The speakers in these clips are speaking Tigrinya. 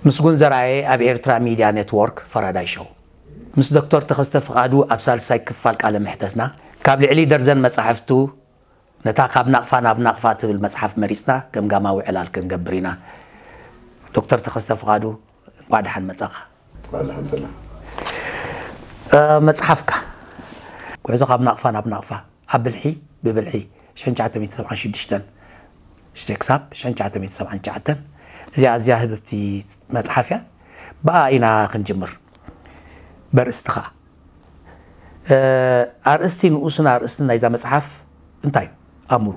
ምስጉን ዘርኣየ ኣብ ኤርትራ ሚድያ ኔትዎርክ ፈራዳይ ሾው። ምስ ዶክተር ተኸስተ ፍቓዱ ኣብ ሳልሳይ ክፋል ቃለ መሕተትና፣ ካብ ልዕሊ ደርዘን መጻሕፍቱ፣ ነታ ካብ ናቕፋ ናብ ናቕፋ ትብል መጽሓፍ መሪጽና ገምጋማዊ ዕላል ክንገብር ኢና። ዶክተር ተኸስተ ፍቓዱ፣ እንቋዕ ደሓን መጻኻ። እንቋዕ ደሓን ጸና። እ፣ መጽሓፍካ፣ ጉዕዞ ካብ ናቕፋ ናብ ናቕፋ፣ ኣብ ብልሒ ብብልሒ፣ ሽሕን ትሽዓተ ሚእትን ሰብዓን ሽዱሽተን ሽተ ክሳብ ሽሕን ትሽዓተ ሚእትን ሰብዓን ትሽዓተን፣ እዚኣ ኣዝያ ህብብቲ መጽሓፍ እያ። ብኣ ኢና ክንጅምር። በርእስቲ ኸኣ፣ እ፣ ኣርእስቲ፣ ንኡስን ኣርእስትን ናይዛ መጽሓፍ እንታይ እዩ? ኣምሩ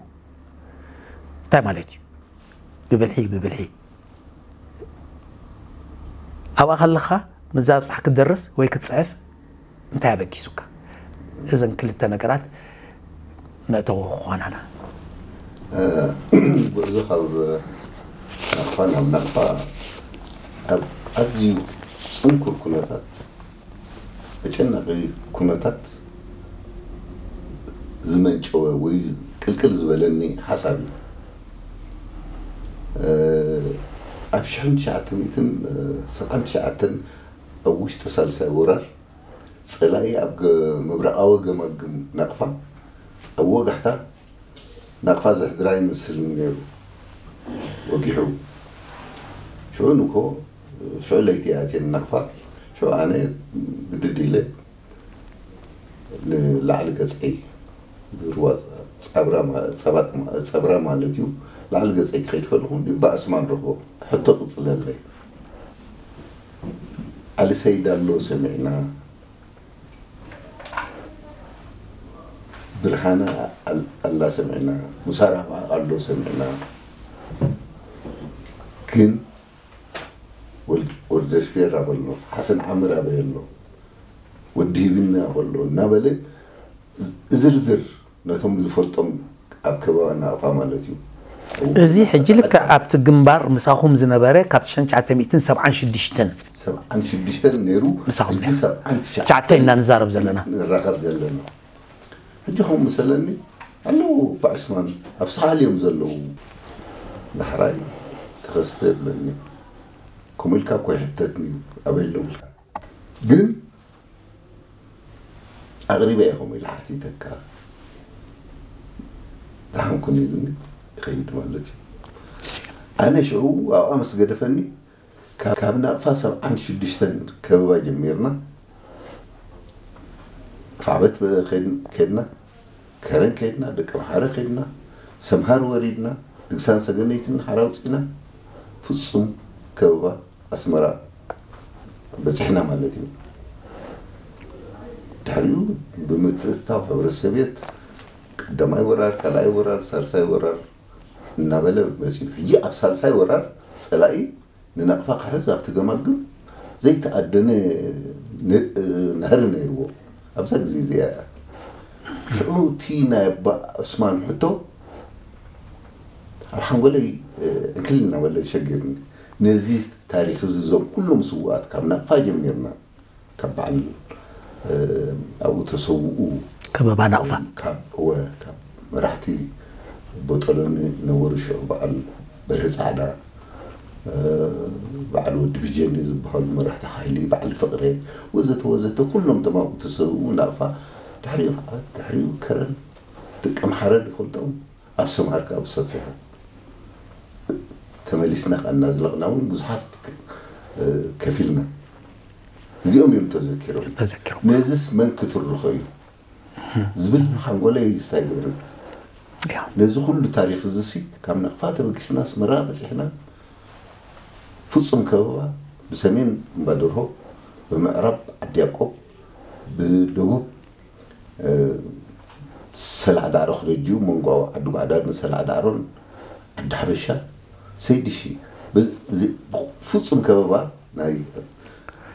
እንታይ ማለት እዩ? ብብልሒ፣ ብብልሒ። ኣብኣ ከለኻ፣ ምስዛ ብጻሕ ክትደርስ ወይ ክትጽሕፍ እንታይ ኣበጊሱካ? እዘን ክልተ ነገራት መእተዊ ክኾናና። እ፣ ጉዕዞ ካብ ናቕፋ ናብ ናቕፋ ኣብ ኣዝዩ ጽንኩር ኩነታት፣ ኣጨናቒ ኩነታት ዝመንጨወ ወይ ቅልቅል ዝበለኒ ሓሳብ እዩ። እ፣ ኣብ ሽሕን ትሽዓተ ሚእትን ሰብዓን ትሽዓተን ኣብ ውሽጢ ሳልሳይ ወራር ጸላኢ ኣብ ገ-፣ ምብራቓዊ ገማግም ናቕፋ ኣብ ወጋሕታ ናቕፋ ዘሕድራ ይመስል ነይሩ። ወጊሑ። ሽዑ ንኮ፣ ሽዑ ለይቲ ኣትየን ናቕፋ። ሽዑ ኣነ ብድድ ኢለ ንላዕሊ ገጸይ፣ ብርዋ ጸብራ ማ-፣ ጸባጥ ማ-፣ ጸብራ ማለት እዩ። ላዕሊ ገጸይ ክኸይድ ከለኹ፣ ንባ እስማን ረኽቦ። ሕቶ ቅጽለለይ። ዓሊ ሰይድ ኣሎ ሰሚዕና። ብርሃነ ኣል-፣ ኣላ ሰሚዕና። ሙሳ ራህዋ ኣሎ ሰሚዕና። ግን ወል-፣ ወልደሽፌር ኣበሎ፣ ሓሰን ዓምር ኣበይ ኣሎ፣ ወዲ ሂብና ኣበሎ እናበለ ዝርዝር ነቶም ዝፈልጦም ኣብ ከባቢ ናቕፋ ማለት እዩ። እዚ ሕጂ ልክዕ ኣብቲ ግንባር ምሳኹም ዝነበረ ካብ ትሽዓተ ሚእትን ሰብዓን ሽዱሽተን ሰብዓን ሽዱሽተን ነይሩ። ምሳኹም ሕጂ ነይሩ። ሰብዓን ትሽዓተን ትሽዓተ ኢና ንዛረብ ዘለና። ንራኸብ ዘለና። ሕጂ ከምኡ መሰለኒ ኣለዉ፣ ኣባ ዑስማን ኣብ ሳሕል እዮም ዘለዉ። ዳሕራይ ተኸስተ ይብለኒ። ከምኡ ኢልካ እኮ ይሕተትኒ እዩ፣ ኣበይ ኣለዉ ኢልካ። ግን ኣቕሪበ እየ ከምኡ ኢለ ሓቲተካ። ደሓን ኩን ኢሉኒ ይኸይድ ማለት እዩ። ኣነ ሽዑ ኣብኣ ምስ ገደፈኒ፣ ካብ፣ ካብ ናቕፋ ሰብዓን ሽዱሽተን ከበባ ጀሚርና፣ ፋዕበት ከይድ-፣ ከይድና፣ ከረን ከይድና፣ ደቀምሓረ ከይድና፣ ሰምሃር ወሪድና፣ ድግሳን ሰገነይትን ሓራ ኣውፂእና፣ ፍፁም ከበባ ኣስመራ በፂሕና ማለት እዩ። ድሕሪኡ ብምትእትታው ሕብረት ሶቪየት ቀዳማይ ወራር፣ ካልኣይ ወራር፣ ሳልሳይ ወራር እናበለ መፂኡ። ሕጂ ኣብ ሳልሳይ ወራር ፀላኢ ንናቕፋ ክሕዝ ኣብቲ ገማግም ዘይተኣደነ ነ-፣ ናህሪ ነይርዎ ኣብዛ ግዜ እዚኣ እያ። ሽዑ እቲ ናይ ኣባ ዑስማን ሕቶ ኣብ ሓንጎለይ፣ እ፣ ዕንክል እናበለ ሸጊርኒ። ነዚ ታሪኽ እዚ እዞም ኩሎም ስዉኣት ካብ ናቕፋ ጀሚርና፣ ካብ በዓል፣ እ፣ ኣብኡ ተሰውኡ ከበባ ናቕፋ። ካብ፣ እወ፣ ካብ መራሕቲ ቦጠሎኒ ነበሩ ሽዑ በዓል በርሀ ጻዕዳ፣ እ፣ በዓል ወዲ ብጀኒ ዝበሃሉ መራሕቲ ሓይሊ፣ በዓል ፍቕሬ፣ ወዘተ ወዘተ፣ ኩሎም እቶም ኣብኡ ተሰውኡ ናቕፋ። ድሕሪኡ ከዓ፣ ድሕሪኡ ከረን ደቂ ኣምሓረ ዝፈልጦም ኣብ ሰምሃር ከዓ ብሰፊሑ ተመሊስና ከዓ እናዝለቕና እውን ብዙሓት፣ እ፣ ከፊልና። እዚኦም እዮም ተዘኪሮም። ተዘኪሮም። ነዚስ መን ክትርኾ እዩ? ዝብል ሓንጎለይ ይሳይ ግብርን። ያ። ነዚ ኩሉ ታሪኽ እዚ ሲ ካብ ናቕፋ ተበጊስና ኣስመራ በጺሕና፣ ፍጹም ከበባ፣ ብሰሜን እምባ ደርሆ፣ ብምዕራብ ዓዲ ያዕቆብ፣ ብደቡብ፣ እ፣ ሰላዕ ዳዕሮ ክደጅኡ፣ መንጎ ዓዲ ጓዕዳድን ሰላዕ ዳዕሮን፣ ዓዲ ሓበሻ፣ ሰይድሺ፣ ብ-፣ እዚ ፍጹም ከበባ ናይ፣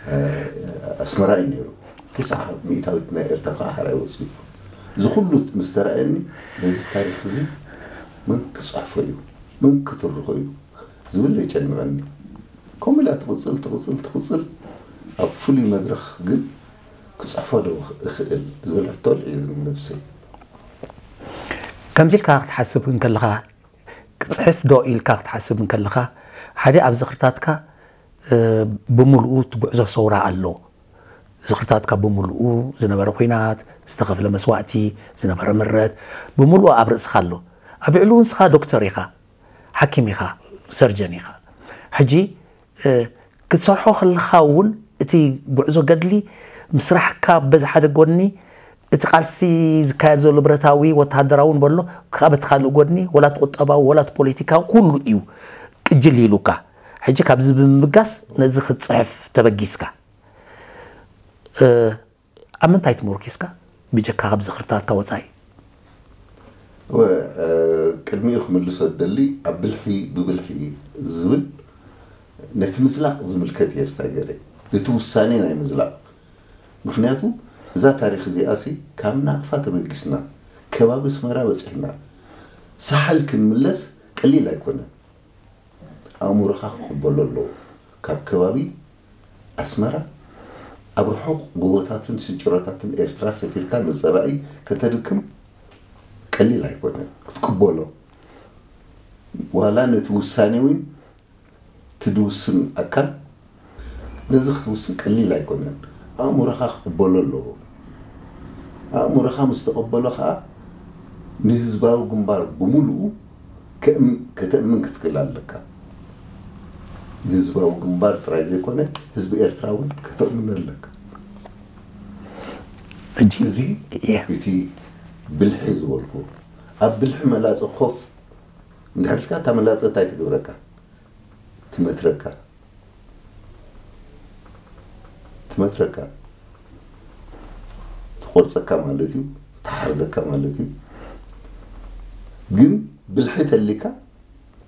እ፣ ኣስመራ እዩ ነይሩ። ተስዓ ሚእታዊት ናይ ኤርትራ ከዓ ሓራይ ወፂኡ። እዚ ኩሉ ምስ ተረኣየኒ፣ ነዚ ታሪኽ እዚ መን ክፅሕፎ እዩ? መን ክትርኾ እዩ? ዝብል የጨንቐኒ። ከምኡ ኢላ ትቕፅል፣ ትቕፅል፣ ትቕፅል። ኣብ ፍሉይ መድረኽ ግን ክፅሕፎ ዶ እኽእል ዝብል ሕቶ ኣልዒሉ ነብሰይ። ከምዚ ኢልካ ክትሓስብ እንከለኻ፣ ክጽሕፍ ዶ ኢልካ ክትሓስብ እንከለኻ፣ ሓደ ኣብ ዝኽርታትካ እ፣ ብምልኡ እቲ ጉዕዞ ሰውራ ኣሎ። ዝኽርታትካ ብምልኡ ዝነበረ ኲናት፣ ዝተኸፍለ መስዋእቲ፣ ዝነበረ ምረት፣ ብምልኡ ኣብ ርእስኻ ኣሎ። ኣብ ልዕሊኡ ንስኻ ዶክተር ኢኻ፣ ሓኪም ኢኻ፣ ሰርጀን ኢኻ። ሕጂ፣ እ፣ ክትሰርሖ ከለኻ እውን እቲ ጉዕዞ ገድሊ ምስራሕካ በዚ ሓደ ጎኒ፣ እቲ ቃልሲ ዝካየድ ዘሎ ብረታዊ፣ ወተሃደራዊ እውን በሎ፣ ከኣ በቲ ካልእ ጎድኒ፣ ወላ እቲ ቁጠባዊ፣ ወላ እቲ ፖለቲካዊ፣ ኩሉ እዩ ቅጅል ኢሉካ። ሕጂ ካብዚ ብምብጋስ ነዚ ክትጽሕፍ ተበጊስካ። እ፣ ኣብ ምንታይ ተመርኪስካ? ብጀካ ካብ ዝኽርታትካ ወጻኢ። እወ፣ እ፣ ቅድሚኡ ክምልሶ ዝደሊ ኣብ ብልሒ ብብልሒ ዝብል ነቲ ምዝላቕ ዝምልከት እየ ስታገረ። ነቲ ውሳኔ ናይ ምዝላቕ። ምኽንያቱ እዛ ታሪኽ እዚኣሲ ካብ ናቕፋ ተበጊስና፣ ከባቢ ኣስመራ በጺሕና፣ ሳሕል ክንምለስ ቀሊል ኣይኮነን። ኣእምሮኻ ክቕበሎ ኣለዎ። ካብ ከባቢ ኣስመራ ኣብ ርሑቕ ጎቦታትን ስንጭሮታትን ኤርትራ ሰፊርካ ንጸላኢ ከተድክም ቀሊል ኣይኮነን ክትቅበሎ። ዋላ ነቲ ውሳኔ እውን ትድውስን ኣካል ነዚ ክትውስን ቀሊል ኣይኮነን። ኣእምሮኻ ክቕበሎ ኣለዎ። ኣእምሮኻ ምስ ተቐበሎ ኸኣ ንህዝባዊ ግንባር ብምሉኡ ከእም-፣ ከተእምን ክትክእል ኣለካ። ንህዝባዊ ግንባር ጥራይ ዘይኮነ ህዝቢ ኤርትራ እውን ከተእምኖ ኣለካ። ሕጂ እዚ የ- እቲ ብልሒ ዝበልኩ ኣብ ብልሒ መላጸ ኮፍ እንድሕር ኢልካ እታ መላጸ እንታይ ትገብረካ? ትመትረካ ትመትረካ ትቆርጸካ ማለት እዩ። ትሓርደካ ማለት እዩ። ግን ብልሒ ተሊካ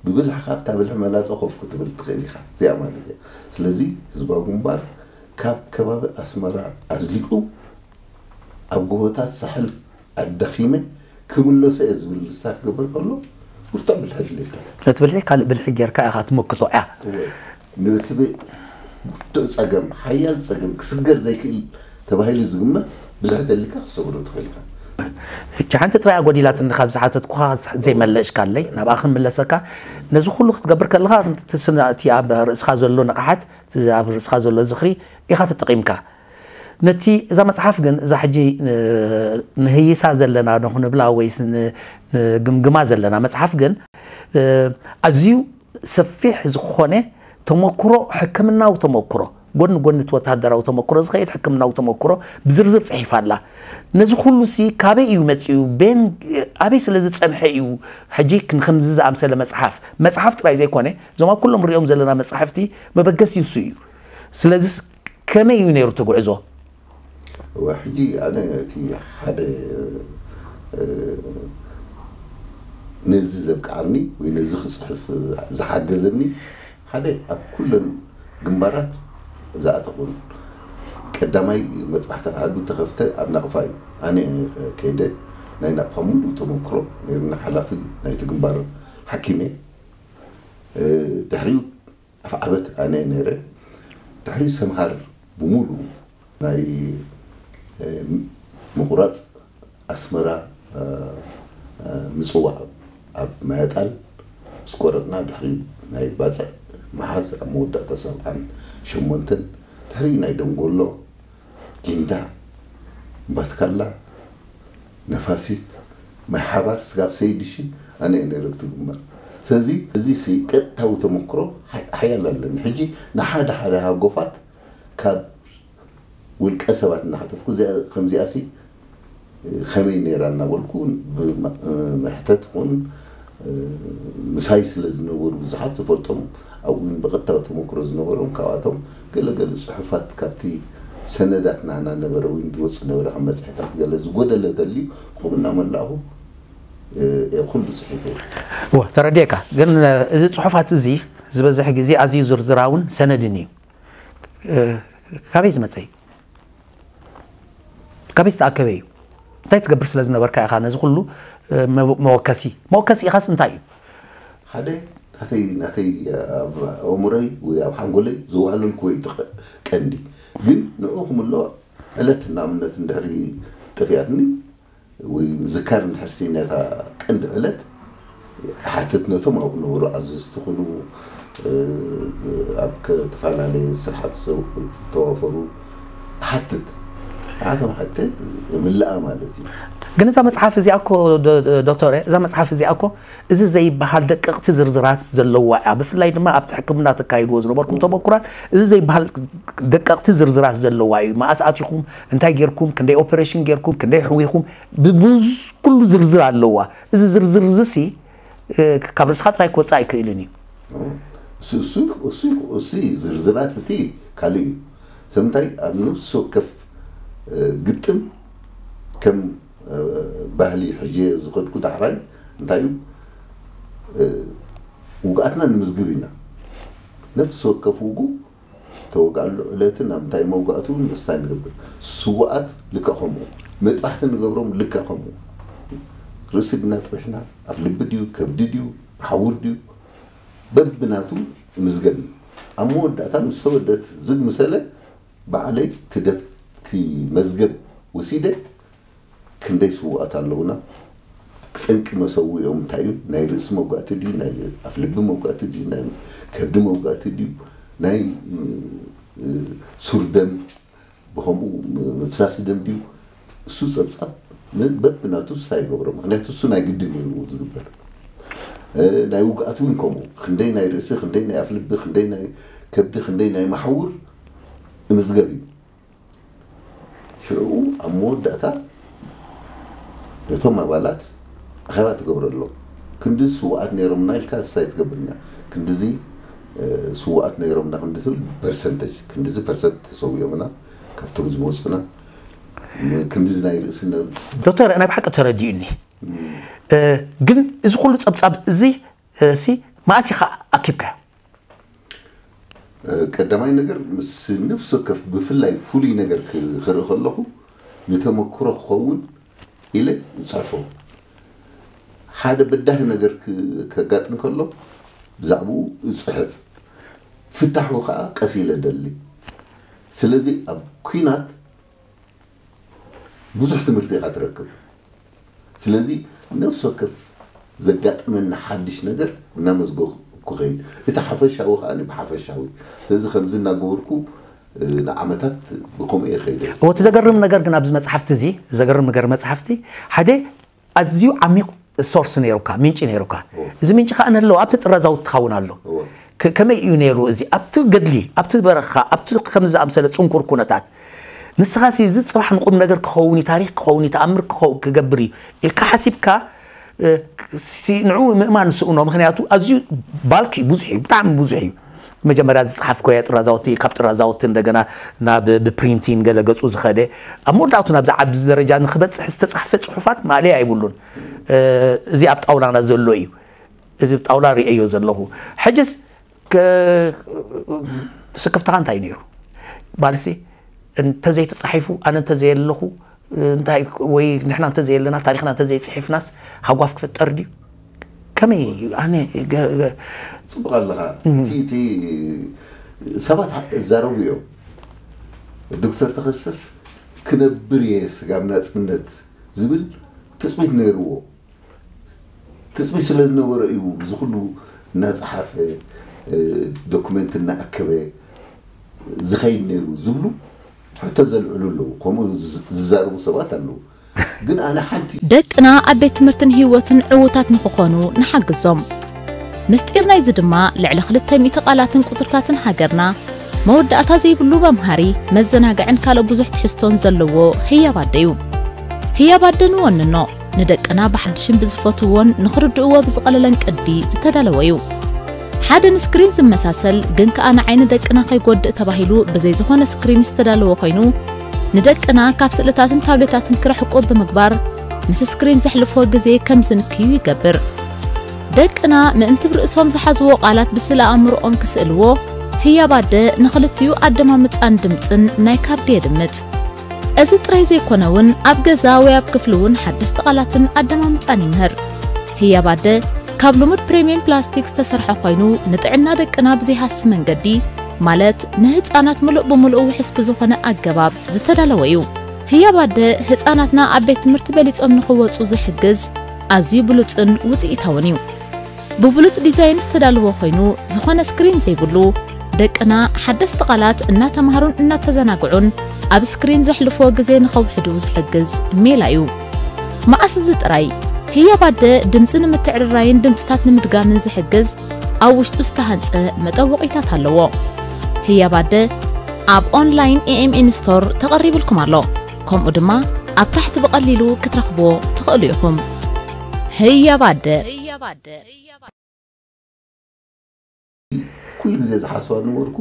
ብብልሕኻ ኣብታ ብልሒ መላጸ ኮፍ ክትብል ትኽእል ኢኻ። እዚኣ ማለት እያ። ስለዚ ህዝባዊ ግንባር ካብ ከባቢ ኣስመራ ኣዝሊቑ ኣብ ጎቦታት ሳሕል ኣዳኺመ ክምለሶ እየ ዝብል ልሳ ክገብር ከሎ ብርቱዕ ብልሒ ድልየካ። ነቲ ብልሒ ካልእ ብልሒ ጌርካ ኢኻ ትመክቶ እያ። ነቲ ብርቱዕ ጸገም፣ ሓያል ጸገም ክስገር ዘይክእል ተባሂሉ ዝግመት ብልሒ ተሊካ ክትሰግሮ ትኽእል ኢኻ። ሕጂ ሓንቲ ጥራይ ጎዲላትኒ ካብ ዝሓተትኩኻ ዘይመለሽካለይ ናብኣ ክንምለሰካ። ነዚ ኩሉ ክትገብር ከለኻ እቲ ስነ-፣ እቲ ኣብ ርእስኻ ዘሎ ንቕሓት፣ እቲ ኣብ ርእስኻ ዘሎ ዝኽሪ ኢኻ ተጠቒምካ። ነቲ እዛ መጽሓፍ ግን እዛ ሕጂ ን-፣ ንህይሳ ዘለና ንኹንብላ ወይስ ን-፣ ንግምግማ ዘለና መጽሓፍ ግን እ፣ ኣዝዩ ሰፊሕ ዝኾነ ተመክሮ፣ ሕክምናዊ ተመክሮ፣ ጎኒ ጎኒ እቲ ወተሃደራዊ ተመክሮ ዝኸይድ ሕክምናዊ ተመክሮ ብዝርዝር ጽሒፋ ኣላ። ነዚ ኩሉ ሲ ካበይ እዩ መጺኡ? ቤን ኣበይ ስለ ዝጸንሐ እዩ? ሕጂ ንከምዚ ዝኣምሰለ መጽሓፍ፣ መጽሓፍ ጥራይ ዘይኮነ እዞም ኣብ ኩሎም ንሪኦም ዘለና መጻሕፍቲ መበገሲ እሱ እዩ። ስለዚ ከመይ እዩ ነይሩ እቲ ጉዕዞ? እወ፣ ሕጂ ኣነ እቲ ሓደ፣ እ፣ ነዚ ዘብቅዓኒ ወይ ነዚ ክጽሕፍ ዝሓገዘኒ ሓደ ኣብ ኩለን ግንባራት ዝኣተኹን ቀዳማይ መጥባሕቲ ኣሃዱ ተኸፍተ ኣብ ናቕፋ እዩ። ኣነ ከይደ ናይ ናቕፋ ሙሉእ ተመክሮ ነይርና ሓላፊ ናይቲ ግንባር ሓኪም እየ። እ፣ ድሕሪኡ ኣፍዓበት ኣነ እየ ነይረ። ድሕሪ ሰምሃር ብሙሉ ናይ፣ እ፣ ምቑራፅ ኣስመራ፣ እ፣ እ፣ ምፅዋዕ ኣብ ማያጣል ምስ ቆረፅና ድሕሪ ናይ ባፅዕ መሓዝ ኣብ መወዳእታ ሰብዓን ሸሞንተን ድሕሪ ናይ ደንጎሎ፣ ጊንዳዕ፣ ባትካላ፣ ነፋሲት፣ ማይ ሓባር፣ ስጋብ ሰይድሺ ኣነ እየ ነይረ ክትግመር። ስለዚ እዚ ሲ ቀጥታዊ ተመክሮ ሓ-፣ ሓያል ኣለኒ። ሕጂ ንሓደ ሓደ ሃጎፋት ካብ ውልቀ ሰባት እናሓተትኩ እዚኣ፣ ከምዚኣ ሲ ከመይ ነይራ እናበልኩ ብመ-፣ መሕተት ኹን ምሳይ ስለ ዝነበሩ ብዙሓት ዝፈልጦም ኣብኡ እውን ብቐጥታ ተመክሮ ዝነበሮም ካብኣቶም ገለ ገለ ጽሑፋት ካብቲ ሰነዳት ናህና ነበረ እውን ዝወጽእ ነበረ ከም መጽሔታት ገለ ዝጎደለ ተልዩ ከምኡ እናመላእኹ እየ ኩሉ ጽሒፈ። እወ፣ ተረዲኤካ። ግን እዚ ጽሑፋት እዚ ዝበዝሕ ግዜ ኣዝዩ ዝርዝራውን ሰነድን እዩ። እ፣ ካበይ ዝመጸ እዩ? ካበይ ዝተኣከበ እዩ? እንታይ ትገብር ስለ ዝነበርካ ኢኻ ነዚ ኩሉ፣ እ፣ መ-፣ መወከሲ? መወከሲ ኢኻስ እንታይ እዩ? ሓደ ናተይ፣ ናተይ ኣብ ኣእምሮይ ወይ ኣብ ሓንጎለይ ዘዋህለልኩዎ እዩ እቲ ቀ-፣ ቀንዲ። ግን ንዕኡ ክምልኦ ዕለት ንኣብነት እንድሕሪ ጠፊኣትኒ ወይ ምዝካር እንድሕር ስኢነ እታ ቀንዲ ዕለት ሓትት ነቶም ኣብኡ ነበሩ ኣዘዝቲ ኩኑ ኣብ ዝተፈላለየ ስርሓት ዝተዋፈሩ ሓትት ኣቶም ሓትት ምላኣ ማለት እዩ። ግን እዛ መፅሓፍ እዚኣ እኮ ዶክተር፣ እዛ መፅሓፍ እዚኣ እኮ እዚ ዘይበሃል ደቀቕቲ ዝርዝራት ዘለዋ እያ። ብፍላይ ድማ ኣብቲ ሕክምና ተካይድዎ ዝነበርኩም ተመኩራት እዚ ዘይበሃል ደቀቕቲ ዝርዝራት ዘለዋ እዩ። መኣስ ኣቲኹም፣ እንታይ ጌርኩም፣ ክንደይ ኦፐሬሽን ጌርኩም፣ ክንደይ ሕዊኹም፣ ብብዙ ኩሉ ዝርዝር ኣለዋ። እዚ ዝርዝር እዚ ሲ ካብ ርእስኻ ጥራይ ክወፅእ ኣይክእልን እዩ። እሱ ዝርዝራት እቲ ካልእ እዩ። ሰምታይ ኣብ ነፍሲ ወከፍ ግጥም ከም ባህሊ ሕጂ ዝኸድኩ ዳሕራይ እንታይ እዩ ውግኣትና ንምዝግብ ኢና። ነፍሲ ወከፍ ውጉእ ተወግኣሉ ዕለትን ኣብ እንታይ መውጋእቱ እውን ምስታይ ንገብር። ስውኣት ልክዕ ከምኡ፣ መጥባሕቲ ንገብሮም ልክዕ ከምኡ። ርእሲ ድና ጥቢሕና፣ ኣፍ ልቢ ድዩ፣ ከብዲ ድዩ፣ ሓውር ድዩ፣ በብናቱ ይምዝገብ እዩ። ኣብ መወዳእታ ምስ ተወደት ዝግ ምሰለ ባዕለይ ትደብቲ መዝገብ ወሲደ ክንደይ ስውኣት ኣለውና፣ ጠንቂ መሰውኦም እንታይ እዩ፣ ናይ ርእሲ መውጋእቲ ድዩ፣ ናይ ኣፍልቢ መውጋእቲ ድዩ፣ ናይ ከብዲ መውጋእቲ ድዩ፣ ናይ ሱር ደም ብከምኡ ምፍሳስ ደም ድዩ፣ እሱ ፀብፃብ በብናቱ ስታ ይገብሮ። ምክንያቱ እሱ ናይ ግድን እዩ ዝግበር። ናይ ውግኣት እውን ከምኡ ክንደይ ናይ ርእሲ፣ ክንደይ ናይ ኣፍልቢ፣ ክንደይ ናይ ከብዲ፣ ክንደይ ናይ ማሕውር እምዝገብ እዩ። ሽዑ ኣብ መወዳእታ ነቶም ኣባላት ኣኼባ ትገብረሎም። ክንድዚ ስውኣት ነይሮምና ኢልካ ስታይ ትገብርኛ። ክንድዚ ስውኣት ነይሮምና ክንዲ ትብል ፐርሰንተጅ፣ ክንድዚ ፐርሰንት ተሰዊኦምና ካብቶም ዝመፁና፣ ክንድዚ ናይ ርእሲ ነ- ዶክተር፣ ናይ ብሓቂ ተረዲኡኒ። ግን እዚ ኩሉ ፀብፃብ እዚ ሲ መኣስ ኢኻ ኣኪብካዮ? ቀዳማይ ነገር ምስ ነፍሲ ወከፍ ብፍላይ ፍሉይ ነገር ክርኢ ከለኹ ንተመክሮ ክኸውን ኢለ ይፅሕፎ። ሓደ በዳሂ ነገር ከጋጥም ከሎ ብዛዕባኡ ይፅሕፍ። ፍታሑ ከዓ ቀስ ኢለ ደሊ። ስለዚ ኣብ ኲናት ብዙሕ ትምህርቲ ኢኻ ትረክብ። ስለዚ ነፍሲ ወከፍ ዘጋጥመኒ ሓድሽ ነገር እናመዝገብኩ ከይድ። እቲ ሓፈሻዊ ከዓ ብሓፈሻዊ። ስለዚ ከምዚ እናገበርኩ ንዓመታት ብከምኡ እየ ከይደ። እቲ ዘገርም ነገር ግን ኣብዚ መፅሓፍቲ እዚ፣ ዘገርም ነገር መፅሓፍቲ ሓደ ኣዝዩ ዓሚቕ ሶርስ ነይሩካ፣ ምንጪ ነይሩካ። እዚ ምንጪ ከዓ ነለዎ ኣብቲ ጥራዛዊ ትኸውን ኣሎ። ከመይ እዩ ነይሩ እዚ ኣብቲ ገድሊ፣ ኣብቲ በረኻ፣ ኣብቲ ከምዚ ዝኣምሰለ ፅንኩር ኩነታት? ንስኻ ሲ እዚ ፅባሕ ንቁም ነገር ክኸውን እዩ፣ ታሪክ ክኸውን እዩ፣ ተኣምር ክገብር እዩ ኢልካ ሓሲብካ ንዑ ምእማን ዝስእኖ። ምክንያቱ ኣዝዩ ባልክ እዩ፣ ብዙሕ እዩ፣ ብጣዕሚ ብዙሕ እዩ። መጀመርያ ዝፀሓፍኮ እያ ጥራዛውቲ፣ ካብ ጥራዛውቲ እንደገና ናብ ብፕሪንቲን ገለ ገፁ ዝኸደ፣ ኣብ መወዳእቱ ናብዚ ዓቢ ደረጃ ንክበፅሕ ዝተፃሕፈ ፅሑፋት ማእለያ ኣይብሉን። እዚ ኣብ ጣውላና ዘሎ እዩ። እዚ ጣውላ ርእዮ ዘለኹ። ሕጅስ ስክፍታኻ እንታይ ነይሩ? ባልሲ እንተዘይተፃሒፉ፣ ኣነ እንተዘየለኹ፣ እንታይ ወይ ንሕና እንተዘየለና፣ ታሪኽና እንተዘይፅሒፍናስ ሃጓፍ ክፍጠር ድዩ? ከመይ እዩ? ኣነ ጽቡቕ ኣለኻ። እቲ ሰባት ይዛረቡ እዮም። ዶክተር ተኸስተስ ክነብር እየ ስጋብ ናጽነት ዝብል ትጽቢት ነይርዎ። ትጽቢት ስለ ዝነበሮ እዩ እዚ ኩሉ እናጸሓፈ፣ ዶክመንት እናኣከበ ዝኸይድ ነይሩ ዝብሉ ሕቶ ዘልዕሉ ኣለዉ። ከምኡ ዝዛረቡ ሰባት ኣለዉ። ግን ኣነ ሓንቲ ደቅና ኣብ ቤት ትምህርትን ህይወትን ዕዉታት ንኽኾኑ ንሓግዞም። ምስጢር ናይዚ ድማ ልዕሊ ክልተ ሚእቲ ቃላትን ቁጽርታትን ሃገርና፣ መወዳእታ ዘይብሉ መምሃሪ፣ መዘናግዕን ካልእ ብዙሕ ትሕዝቶን ዘለዎ ህያብ ኣደ እዩ። ህያብ ኣደ ንወንኖ፣ ንደቅና ብሓድሽን ብዝፈትውዎን ንኽርድእዎ ብዝቐለለን ቅዲ ዝተዳለወ እዩ። ሓደ ንስክሪን ዝመሳሰል ግን ከኣ ንዓይኒ ደቅና ከይጎድእ ተባሂሉ ብዘይ ዝኾነ ስክሪን ዝተዳለወ ኮይኑ፣ ንደቅና ካብ ስእልታትን ታብሌታትን ክርሕቁ ብምግባር ምስ ስክሪን ዘሕልፍዎ ግዜ ከም ዝንክዩ ይገብር። ደቅና ምእንቲ ርእሶም ዝሓዝዎ ቃላት ብስለ ኣእምሮኦም ክስእልዎ ህያብ ኣደ ንኽልቲኡ ኣደማምጻን ድምጽን ናይ ካርዲ የድምጽ። እዚ ጥራይ ዘይኮነ እውን ኣብ ገዛ ወይ ኣብ ክፍሊ እውን ሓደስቲ ቃላትን ኣደማምጻን ይምህር። ህያብ ኣደ ካብ ልሙድ ፕሪምየም ፕላስቲክ ዝተሰርሐ ኮይኑ ንጥዕና ደቅና ብዘይሃሲ መንገዲ ማለት ንህፃናት ምሉእ ብምሉእ ውሕስ ብዝኾነ ኣገባብ ዝተዳለወ እዩ። ህያብ ኣደ ህፃናትና ኣብ ቤት ትምህርቲ በሊፆም ንኽወፁ ዝሕግዝ ኣዝዩ ብሉፅን ውፅኢታውን እዩ። ብብሉጽ ዲዛይን ዝተዳለወ ኮይኑ፣ ዝኾነ ስክሪን ዘይብሉ፣ ደቅና ሓደስቲ ቃላት እናተማሃሩን እናተዘናግዑን ኣብ ስክሪን ዘሕልፍዎ ግዜ ንኸውሕዱ ዝሕግዝ ሜላ እዩ። መኣስ እዚ ጥራይ፣ ህያብ ኣደ ድምጺ ንምትዕርራይን ድምጽታት ንምድጋምን ዝሕግዝ ኣብ ውሽጡ ዝተሃንጸ መጠወቒታት ኣለዎ። ህያብ ኣደ ኣብ ኦንላይን ኤ ኤም ኤን ስቶር ተቐሪብልኩም ኣሎ። ከምኡ ድማ ኣብ ታሕቲ ብቐሊሉ ክትረኽብዎ ትኽእሉ ኢኹም። ህያብ ኣደ። ኩሉ ግዜ ዝሓስባ ነበርኩ፣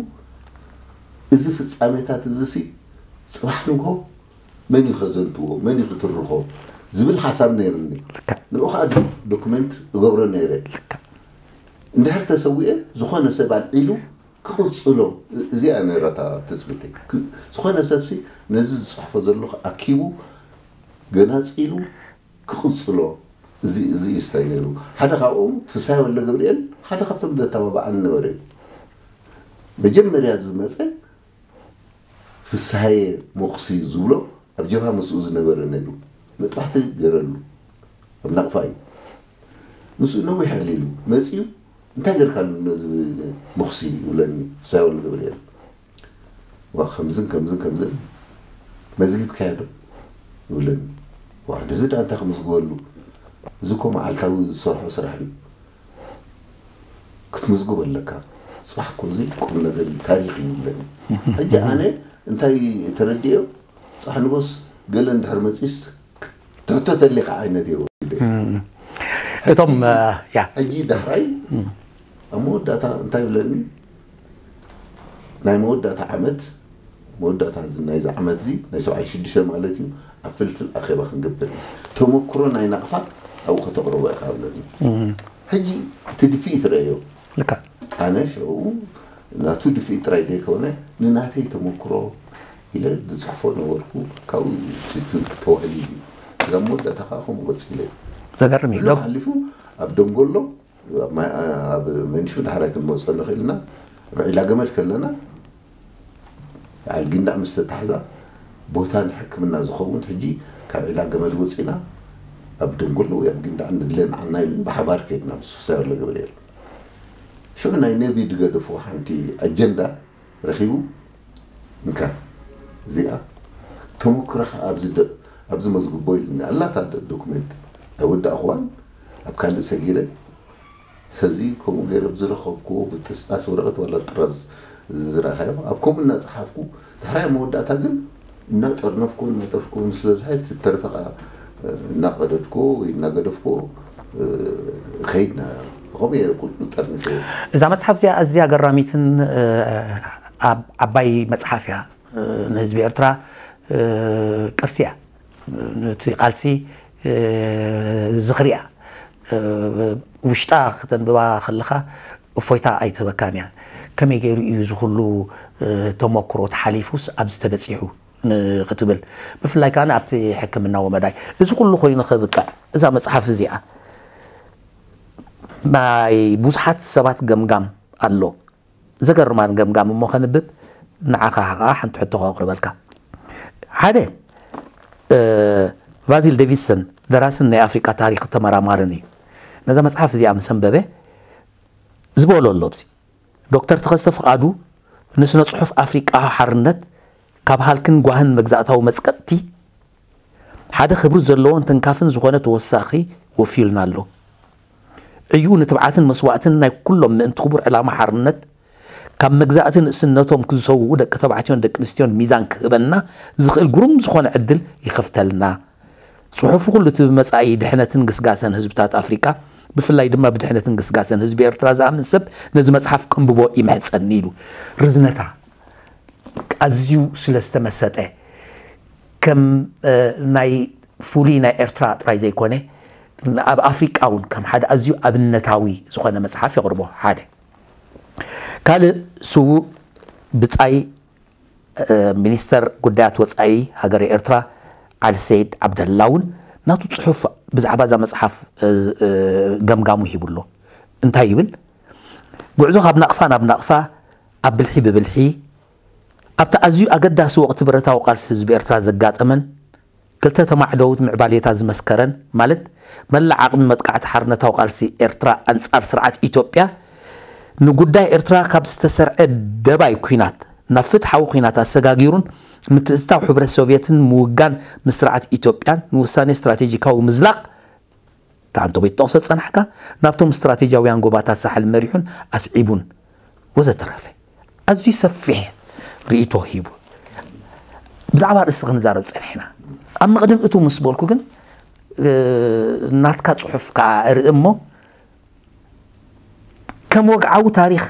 እዚ ፍጻሜታት እዚ ሲ ጽባሕ ንግሆ መን እዩ ከዘንትዎ፣ መን እዩ ክትርኾ ዝብል ሓሳብ ነይርኒ። ንኡ ከዓ ዶኩመንት እገብሮ ነይረ። እንድሕር ተሰዊኤ ዝኾነ ሰብ ኣልዒሉ ክቕጽሎ፣ እዚኣ ነይራታ ትጽቢተይ። ክ- ዝኾነ ሰብሲ ነዚ ዝጽሕፎ ዘለኹ ኣኪቡ ገናጺሉ ክቕጽሎ፣ እዚ እዚ እዩ ስታይ ነይሩ። ሓደ ካብኦም ፍስሃየ ወልደ ገብርኤል ሓደ ካብቶም ዘተባብዓኒ ነበረ እዩ። መጀመርያ ዝመፀ ፍስሃየ ሞኽሲ ዝብሎ ኣብ ጀብሃ ምስኡ ዝነበረ ነይሩ። መጥባሕቲ ገይረሉ ኣብ ናቕፋ እዩ። ምስኡ ነዊሕ ኣሊሉ መፂኡ እንታይ ገርካሉ ነዚ ሞኽሲ ይብለኒ ፍስሃየ ወልደ ገብርኤል። ዋ ከምዝን ከምዝን ከምዝን መዝጊብካዮ ዶ ይብለኒ። ዋ እዚ ደኣ እንታይ ክምዝግበሉ፣ እዚ እኮ መዓልታዊ ዝሰርሖ ስራሕ እዩ። ክትምዝግቦ ኣለካ፣ ፅባሕ እኮ እዚ ቁም ነገር እዩ፣ ታሪክ እዩ ይብለኒ። ሕጂ ኣነ እንታይ ተረዲኦ፣ ፅባሕ ንጎስ ገለ እንድሕር መፂስ ትሕቶ ተሊካ ዓይነት እየ ወሲደ። እቶም ያ ሕጂ ዳሕራይ ኣብ መወዳእታ እንታይ ይብለኒ፣ ናይ መወዳእታ ዓመት፣ መወዳእታ እዚ ናይዚ ዓመት እዚ ናይ ሰብዓን ሽዱሽተን ማለት እዩ፣ ኣብ ፍልፍል ኣኼባ ክንገብር ኢና፣ ተመክሮ ናይ ናቕፋ ኣብኡ ከተቕርቦ ኢኻ ይብለኒ። ሕጂ እቲ ድፍኢት ረእዮ። ልካ ኣነ ሽዑ ናቱ ድፍኢት ጥራይ ዘይኮነ ንናተይ ተመክሮ ኢለ ዝፅሕፎ ነበርኩ። ካብኡ ተዋህሊሉ እዩ። ስጋብ መወዳእታ ከዓ ከምኡ ቀፂለ እዩ። ዘገርም እዩ ሕሉፍ ሓሊፉ ኣብ ደንጎሎ ኣብ መንሹ ዳሕራይ ክንመፀሉ ክእልና ኣብ ዒላ ገመድ ከለና በዓል ጊንዳዕ ምስ ተታሕዛ ቦታ ንሕክምና ዝኸውን ሕጂ ካብ ዒላ ገመድ ወፂና ኣብ ደንጎሎ ወይ ኣብ ጊንዳዕ ንድለ ንዓና ኢሉን ብሓባር ከድና ምስ ፍሳይ ወልደገብርኤል ሽዑ ናይ ነቢ ድገደፎ ሓንቲ ኣጀንዳ ረኺቡ እንካ እዚኣ ተመክሮኻ ኣብዚ መዝግቦ ኢሉኒ ኣላታ ዶኩመንት ኣይወዳእኽዋን ኣብ ካልእ ሰጊረ ሰዚ ከምኡ ገይረ ብዝረኸብክዎ ብጥስጣስ ወረቐት ዋላ ጥራዝ ዝረኣኻዮ ኣብ ከምኡ እናፀሓፍኩ ድሕራይ መወዳእታ ግን እናጠርነፍኩ እናጠርፍኩ ምስ በዝሐ ትተርፈ ከዓ እናቀደድኩ ወይ እናገደፍኩ ከይድና ከምኡ እየ ኩሉ ጠርኒፈ እዛ መፅሓፍ እዚኣ ኣዝያ ገራሚትን ዓባይ መፅሓፍ እያ ንህዝቢ ኤርትራ ቅርሲ እያ ነቲ ቃልሲ ዝኽሪ እያ ውሽጣ ክተንብባ ከለኻ እፎይታ ኣይትህበካን እያ ከመይ ገይሩ እዩ ዝኩሉ ተመክሮ ተሓሊፉስ ኣብዚ ተበፂሑ ክትብል ብፍላይ ከዓ ኣብቲ ሕክምናዊ መዳይ እዚ ኩሉ ኮይኑ ከብቅዕ እዛ መፅሓፍ እዚኣ ናይ ብዙሓት ሰባት ገምጋም ኣሎ ዘገርማን ገምጋም እሞ ከንብብ ንዓኻ ከዓ ሓንቲ ሕቶ ከቕርበልካ ሓደ ቫዚል ዴቪስን ደራስን ናይ ኣፍሪቃ ታሪክ ተመራማርን እዩ ነዛ መፅሓፍ እዚኣ ምስ ኣንበበ ዝበሎ ኣሎ ኣብዚ ዶክተር ተኸስተ ፍቓዱ ንስነ ጽሑፍ ኣፍሪቃ ሓርነት ካብ ሃልክን ጓህን መግዛእታዊ መጽቀጥቲ ሓደ ክብሪ ዘለዎን ተንካፍን ዝኾነ ተወሳኺ ወፊዩልና ኣሎ። ዕዩ ንትብዓትን መስዋእትን ናይ ኩሎም ምእንቲ ክቡር ዕላማ ሓርነት ካብ መግዛእቲ ንእስነቶም ክዝሰውኡ ደቂ ተባዕትዮን ደቂ ኣንስትዮን ሚዛን ክህበና ዝኽእል ግሩም ዝኾነ ዕድል ይኸፍተልና። ጽሑፉ ኩሉ እቲ ብመጻኢ ድሕነትን ግስጋሰን ህዝብታት ኣፍሪቃ ብፍላይ ድማ ብድሕነትን ግስጋሰን ህዝቢ ኤርትራ ዝኣምን ሰብ ነዚ መጽሓፍ ከንብቦ ይምሕጸኒ ኢሉ። ርዝነታ ኣዝዩ ስለ ዝተመሰጠ ከም ናይ ፍሉይ ናይ ኤርትራ ጥራይ ዘይኮነ ኣብ ኣፍሪቃ እውን ከም ሓደ ኣዝዩ ኣብነታዊ ዝኾነ መጽሓፍ የቕርቦ ሓደ ካልእ ስዉእ ብጻይ ሚኒስተር ጉዳያት ወጻኢ ሃገረ ኤርትራ ዓሊ ሰይድ ዓብደላ እውን ናቱ ጽሑፍ ብዛዕባ እዛ መጽሓፍ ገምጋሙ ሂቡ ኣሎ እንታይ ይብል ጉዕዞ ካብ ናቕፋ ናብ ናቕፋ ኣብ ብልሒ ብብልሒ ኣብቲ ኣዝዩ ኣገዳሲ ወቕቲ ብረታዊ ቃልሲ ህዝቢ ኤርትራ ዘጋጠመን ክልተ ተማዕደውት ምዕባሌታት ዝመስከረን፣ ማለት መላእ ዓቕሚ መጥቃዕቲ ሓርነታዊ ቃልሲ ኤርትራ ኣንጻር ስርዓት ኢትዮጵያ፣ ንጉዳይ ኤርትራ ካብ ዝተሰርዐ ደባይ ኲናት ናብ ፍትሓዊ ኲናት ኣሰጋጊሩን፣ ምትእትታው ሕብረት ሶቭየትን ምውጋን ምስ ስርዓት ኢትዮጵያን ንውሳኔ ስትራቴጂካዊ ምዝላቕ፣ እታ ዓንቶ ቤት ጠቕሶ ዝጸናሕካ፣ ናብቶም ስትራቴጂያውያን ጎባታት ሳሕል መሪሑን ኣስዒቡን ወዘተረፈ ኣዝዩ ሰፊሕ ርእይቶ ሂቡ። ብዛዕባ ርእሲ ክንዛረብ ጸኒሕና። ኣብ መቕድም እቱ ምስ በልኩ ግን፣ እ፣ ናትካ ጽሑፍ ከኣ እርኢ እሞ፣ ከም ወግዓዊ ታሪኽ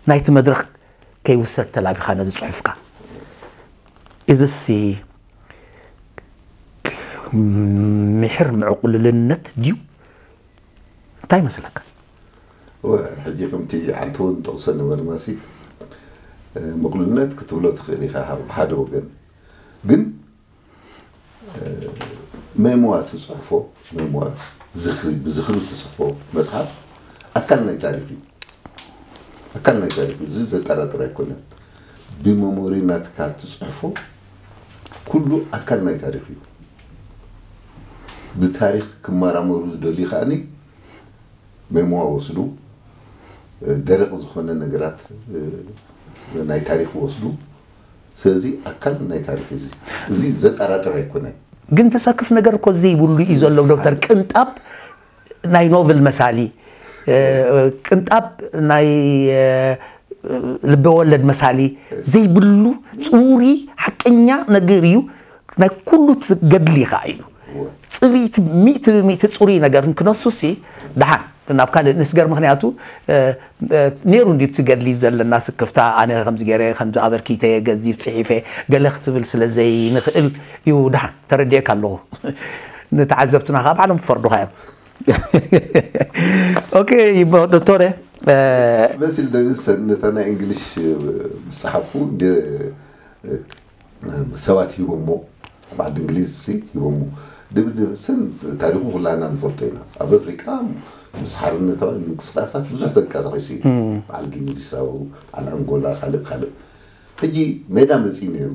ናይቲ መድረኽ ከይውሰድ ተላቢኻ ነዚ ጽሑፍካ። እዝሲ ምሒር ምዕቁልልነት ድዩ? እንታይ ይመስለካ? ሕጂ ከምቲ ሓንቲ እውን ጠቕሰ ነበርናሲ፣ ምቕሉልነት ክትብሎ ትኽእል ኢኻ። ሓደ ወገን ግን ሜሞዋ ትፅሕፎ፣ ሜሞዋ፣ ዝኽሪ፣ ብዝኽሪ ትፅሕፎ መፅሓፍ ኣካል ናይ ታሪክ እዩ። ኣካል ናይ ታሪክ እዩ። እዚ ዘጠራጥር ኣይኮነን። ብመሞሪ ናትካ ትፅሕፎ ኩሉ ኣካል ናይ ታሪክ እዩ። ብታሪክ ክመራመሩ ዝደልዩ ከዓኒ ሜሞዋ ወስዱ፣ ደረቕ ዝኾነ ነገራት ናይ ታሪክ ወስዱ። ስለዚ ኣካል ናይ ታሪክ እዚ፣ እዚ ዘጠራጥር ኣይኮነን። ግን ተሰክፍ ነገር እኮ ዘይብሉ እዩ ዘሎ ዶክተር። ቅንጣብ ናይ ኖቭል መሳሊ፣ ቅንጣብ ናይ ልበወለድ መሳሊ ዘይብሉ ፅሩይ ሓቀኛ ነገር እዩ። ናይ ኩሉ ገድሊ ከዓ እዩ። ፅሪት ሚእቲ ብሚእቲ ፅሩይ ነገር ክነሱ ሲ ደሓን ናብ ካልእ ንስገር። ምክንያቱ ነይሩ እንዲ ብቲ ገድሊ ዘለና ስክፍታ፣ ኣነ ከምዚ ገይረ ከምዚ ኣበርኪተ ገዚፍ ፅሒፈ ገለ ክትብል ስለ ዘይንኽእል እዩ። ደሓን ተረዲኤካ ኣለኹ። ንተዓዘብትና ከዓ ባዕሎም ክፈርዱኻ እዮም። ኦኬ ዶክተረ። በሲል ደቪድሰን ነታ ናይ እንግሊሽ ዝፀሓፍኩ ሰባት ሂቦሞ፣ ኣብ ዓዲ እንግሊዝ ሲ ሂቦሞ። ደቪድ ደቪድሰን ታሪኹ ኩላና ንፈልጦ ኢና። ኣብ ኣፍሪቃ ምስ ሓርነታዊ ምንቅስቃሳት ብዙሕ ተንቀሳቒሱ እዩ። በዓል ጊኒ ቢሳው፣ በዓል ኣንጎላ፣ ካልእ ካልእ። ሕጂ ሜዳ መፂኡ ነይሩ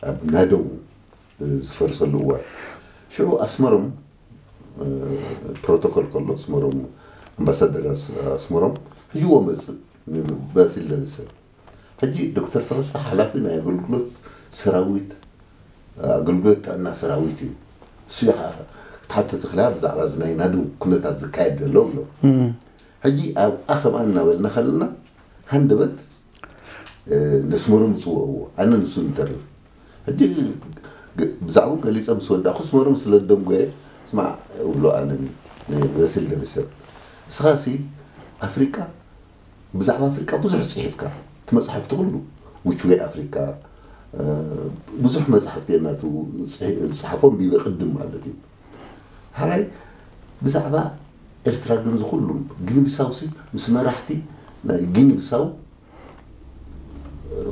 ኣብ ናደው ዝፈርሰሉ እዋን። ሽዑ ኣስመሮም ፕሮቶኮል ከሎ ኣስመሮም ኣምባሳደር ኣስመሮም ሕጂ ወመፅእ በሲል ደቪድሰን። ሕጂ ዶክተር ተኸስተ ሓላፊ ናይ ኣገልግሎት ሰራዊት፣ ኣገልግሎት ጥዕና ሰራዊት እዩ። እሱ ክትሓቶ ትኽእላ ብዛዕባ እዚ ናይ ናዱ ኩነታት ዝካየድ ዘሎ ብሎ። ሕጂ ኣብኣ ከምኣ እናበልና ከለና ሃንደበት ነስመሮም ይፅውዕዎ፣ ኣነ ንሱ ንተርፍ። ሕጂ ብዛዕባኡ ገሊፀ ምስ ወዳእኩ ኣስመሮም ስለ ደንጎየ ስማዕ እብሎ ኣነ ንበሲል ደቪድሰን። ንስኻሲ ኣፍሪቃ ብዛዕባ ኣፍሪቃ ብዙሕ ፅሒፍካ፣ እቲ መፅሓፍቲ ኩሉ ዊች ዌይ ኣፍሪካ፣ ብዙሕ መፅሓፍቲ ናቱ ዝፀሓፎ ኣንቢበ ቅድም ማለት እዩ። ሓራይ ብዛዕባ ኤርትራ ግን ዝኩሉም ጊኒ ቢሳው ሲ ምስ መራሕቲ ናይ ጊኒ ቢሳው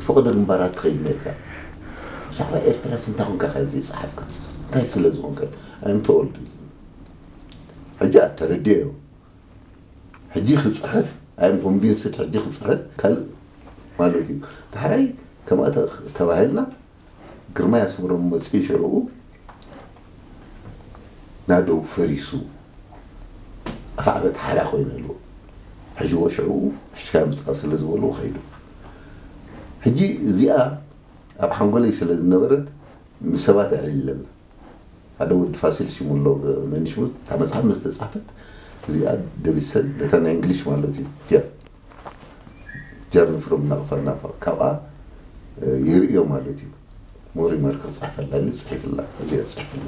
ፈቐዶ ግንባራት ትኸይድ ነርካ። ብዛዕባ ኤርትራ ሲ እንታይ ኮንካ ከ ዘይፀሓፍካ? እንታይ ስለ ዝኾንካ? ኣይም ተወልዱ ሕጂ ተረዲዮ ሕጂ ክፅሕፍ ኣይም ኮንቪንስድ ሕጂ ክፅሕፍ ካልእ ማለት እዩ። ዳሕራይ ከምኣ ተባሂልና ግርማይ ኣስመሮም መፅኡ ሽዕኡ ናደው ፈሪሱ ኣፍዓበት ሓራ ኮይነሉ ሕጅዎ ሽዕኡ ሽካ ምፅኣ ስለ ዝበሉ ከይዱ። ሕጂ እዚኣ ኣብ ሓንጎለይ ስለ ዝነበረት ምስ ሰባት ኣዕሊለና ሓደ ወዲ ፋሲል ሽሙ ኣሎ መንሽሙዝ እታ መፅሓፍ ምስ ተፃሕፈት እዚኣ ደቪድሰን ነታ ናይ እንግሊሽ ማለት እዩ እቲያ ጀርኒ ፍሮም ናቕፋ ናፋ ካብኣ ይርእዮ ማለት እዩ። ሞሪ ማርክ ክፅሕፈላ ኢሉ ፅሒፍላ እዚኣ ፅሒፍላ።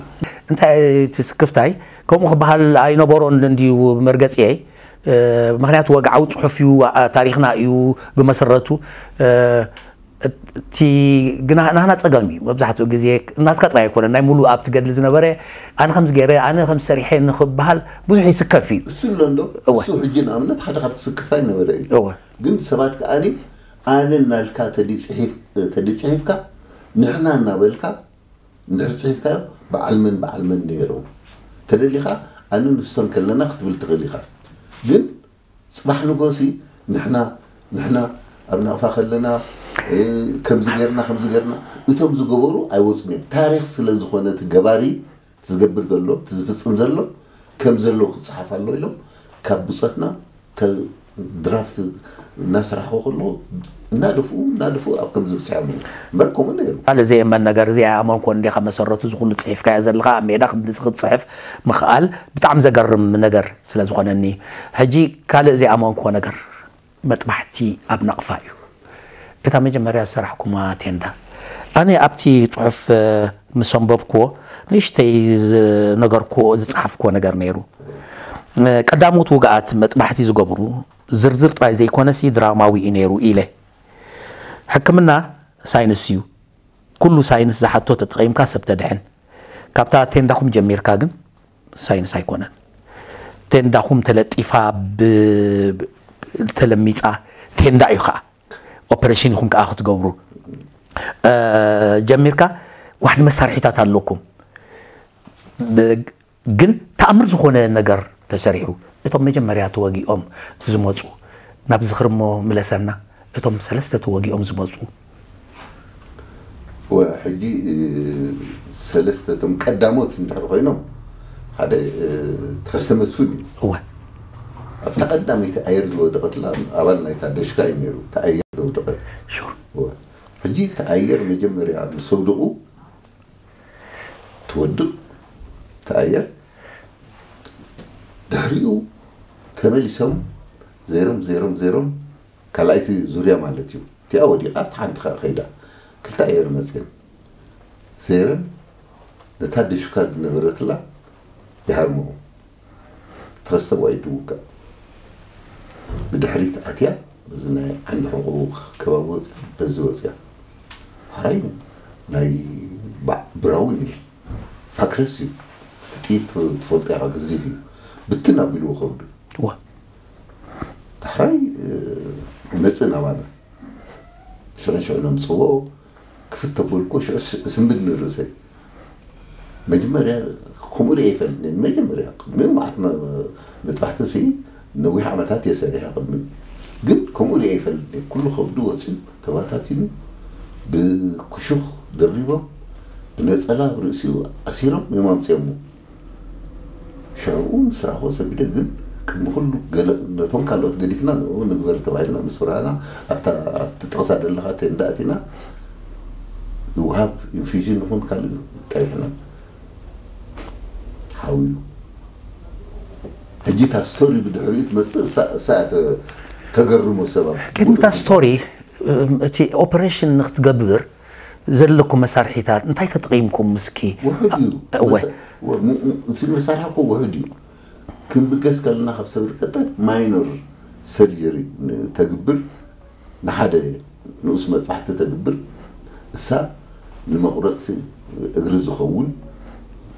እንታይ እቲ ስክፍታይ ከምኡ ክበሃል ኣይነበሮን እንድዩ መርገፂየይ። ምክንያቱ ወግዓዊ ፅሑፍ እዩ፣ ታሪክና እዩ ብመሰረቱ። እቲ ግና ናህና ፀገም እዩ መብዛሕትኡ ግዜ ናትካ ጥራይ ኣይኮነን ናይ ሙሉእ ኣብቲ ገድሊ ዝነበረ ኣነ ከምዚ ገይረ ኣነ ከምዚ ሰሪሐ ንክበሃል ብዙሕ ይስከፍ እዩ። እሱ ኣሎ እንዶ እሱ ሕጂ ንኣብነት ሓደ ካብቲ ስክፍታይ ነበረ እዩ። ግን ሰባት ከኣኒ ኣነ እናልካ ተዲፅሒፍካ ንሕና እናበልካ እንድሕር ፅሒፍካዮ በዓል መን በዓል መን ነይሩ ተደሊኻ ኣነ ንሶም ከለና ክትብል ትኽእል ኢኻ። ግን ፅባሕ ንጎሲ ንሕና ንሕና ኣብ ናቕፋ ከለና ከምዚ ገርና ከምዚ ገርና እቶም ዝገበሩ ኣይወፅን እዮም። ታሪክ ስለ ዝኾነ እቲ ገባሪ፣ እቲ ዝገብር ዘሎ፣ እቲ ዝፍፅም ዘሎ ከም ዘሎ ክፅሓፍ ኣሎ ኢሎም ካብ ብፆትና ድራፍት እናስራሕዎ ከለዎ እናደፍኡ እናደፍኡ ኣብ ከምዚ ብፅሖም እዮም። እምበር ከምኡ ነይሩ። ካልእ ዘየመን ነገር፣ እዚ ኣይኣመንኮ እንዲኻ መሰረቱ፣ ዝኹሉ ፅሒፍካዮ ዘለኻ ኣብ ሜዳ ክንድዚ ክትፅሕፍ ምኽኣል ብጣዕሚ ዘገርም ነገር ስለ ዝኾነኒ። ሕጂ ካልእ ዘይኣመንኮ ነገር፣ መጥባሕቲ ኣብ ናቕፋ እዩ። እታ መጀመርያ ዝሰራሕኩማ ቴንዳ፣ ኣነ ኣብቲ ጽሑፍ ምስ ኣንበብክዎ ንእሽተይ ዝነገርክዎ ዝጸሓፍክዎ ነገር ነይሩ። ቀዳሞት ውግኣት መጥባሕቲ ዝገብሩ ዝርዝር ጥራይ ዘይኮነሲ ድራማዊ እዩ ነይሩ ኢለ። ሕክምና ሳይንስ እዩ። ኩሉ ሳይንስ ዝሓቶ ተጠቒምካ ሰብ ተድሕን። ካብታ ቴንዳኹም ጀሚርካ ግን ሳይንስ ኣይኮነን። ቴንዳኹም ተለጢፋ ብ- ተለሚፃ ቴንዳ እዩ ከዓ። ኦፐሬሽን ኢኹም ከዓ ክትገብሩ ጀሚርካ። ዋሕድ መሳርሒታት ኣለኩም። ግን ተኣምር ዝኾነ ነገር ተሰሪሑ። እቶም መጀመርያ ተወጊኦም ዝመፁ ናብ ዝኽርሞ ምለሰና። እቶም ሰለስተ ተወጊኦም ዝመፁ። ሕጂ ሰለስተ እቶም ቀዳሞት እንድሕር ኮይኖም ሓደ ተኸስተ መስፍን እዩ። እወ ኣብታ ቀዳመይቲ ኣየር ዝወደቐትላ ኣባል ናይታ ደሽካ እዩ ነይሩ። እታ ኣየር ዝወደቐት ሹር እወ። ሕጂ እቲ ኣየር መጀመርያ ምስ ኣውደቑ ትወድቕ እቲ ኣየር ድሕሪኡ ተመሊሶም ዜሮም ዜሮም ዜሮም ካልኣይቲ ዙርያ ማለት እዩ። እቲኣ ወዲቓ እታ ሓንቲ ከዓ ከይዳ ክልተ ኣየር መፅየን ዜረን ነታ ደሹካ ዝነበረትላ ይሃርምዎ ተኸስተ ዋይ ድውጋእ ብድሕሪት ኣትያ በዚ ናይ ዓንዲ ሕቑ ከባቢ ወፅያ በዚ ወፅያ ሓራይ ናይ ብራውን እዩ ፋክረስ እዩ እቲ ጥይት ትፈልጦ ኢኻ ገዚፍ እዩ ብትን ኣቢልዎ ከብዱ እወ ዳሕራይ መፅእ ናባና ሽዑ ሽዑ ነምፅዎ ክፍት ተበልኩ ሽዑ ስንብድ ንርእሰይ መጀመርያ ከምኡ ሪአ ይፈልጥ መጀመርያ ቅድሚ መዓት መጥባሕቲ ሲ ነዊሕ ዓመታት እየ ሰሪሐ ቅድሚ ግን ከምኡ ሪአ ይፈልጥ ኩሉ ከብዱ ወፂኡ ተባታቲኑ ብክሹኽ ደሪቦም ብነፀላ ኣብ ርእሲኡ ኣሲሮም እዮም ኣምፅኦሞ ሽዕኡ ምስ ረኣኹዎ ሰጊደ ግን ቅድሚ ኩሉ ገለ ነቶም ካልኦት ገዲፍና ንኡ ንግበር ተባሂልና ምስ በረና ኣብታ ኣብቲ ጥቕሳ ዘለኻ ቴንዳ ኣቲና ይውሃብ ኢንፊዥን ይኹን ካልእ ጠሪሕና ሓውዩ ሕጂ እታ ስቶሪ ብድሕሪኡ ትመፅእ እሳ እያ ተገርሞ ሰባት ቅድሚ እታ ስቶሪ እቲ ኦፐሬሽን ንክትገብር ዘለኩም መሳርሒታት እንታይ ተጠቒምኩም እስኪ ውሑድ እዩ እወ እቲ መሳርሒ እኮ ውሑድ እዩ ክንብገስ ከለና ካብ ሰብሪ ቀጠል ማይኖር ሰርጀሪ ተግብር ንሓደ ንኡስ መጥባሕቲ ተግብር እሳ ንመቁረፅቲ እግሪ ዝኸውን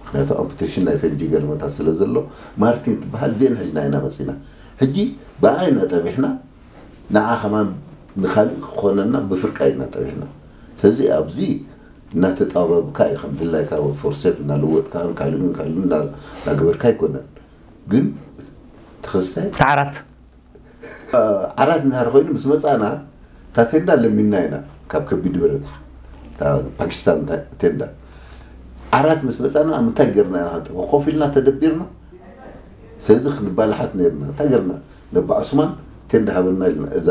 ምክንያቱ ኣምፕቴሽን ናይ ፈንጂ ገልመታት ስለ ዘሎ ማርቲን ትበሃል ዜን ሕጅና ኢና መፂና ሕጂ ብኣ ኢና ጠቢሕና ንዓ ከማን ንካልእ ክኾነና ብፍርቃ ኢና ጠቢሕና ስለዚ ኣብዚ እናተጣባብካ እዩ ከም ድላይካ ፎርሴፕ እናለወጥካ ካልኡን ካልኡን እናገበርካ ኣይኮነን ግን ተኸስተ ተዓራት ዓራት እንድሕር ኮይኑ ምስ መፃና እታ ቴንዳ ለሚንና ኢና ካብ ከቢድ ብረት ፓኪስታን ቴንዳ ዓራት ምስ መፃና ኣብ ምንታይ ገርና ኢና ኮፍ ኢልና ተደቢርና ስለዚ ክንባላሓት ነርና እንታይ ገርና ነባ ዑስማን ቴንዳ ሃበና ኢልና እዛ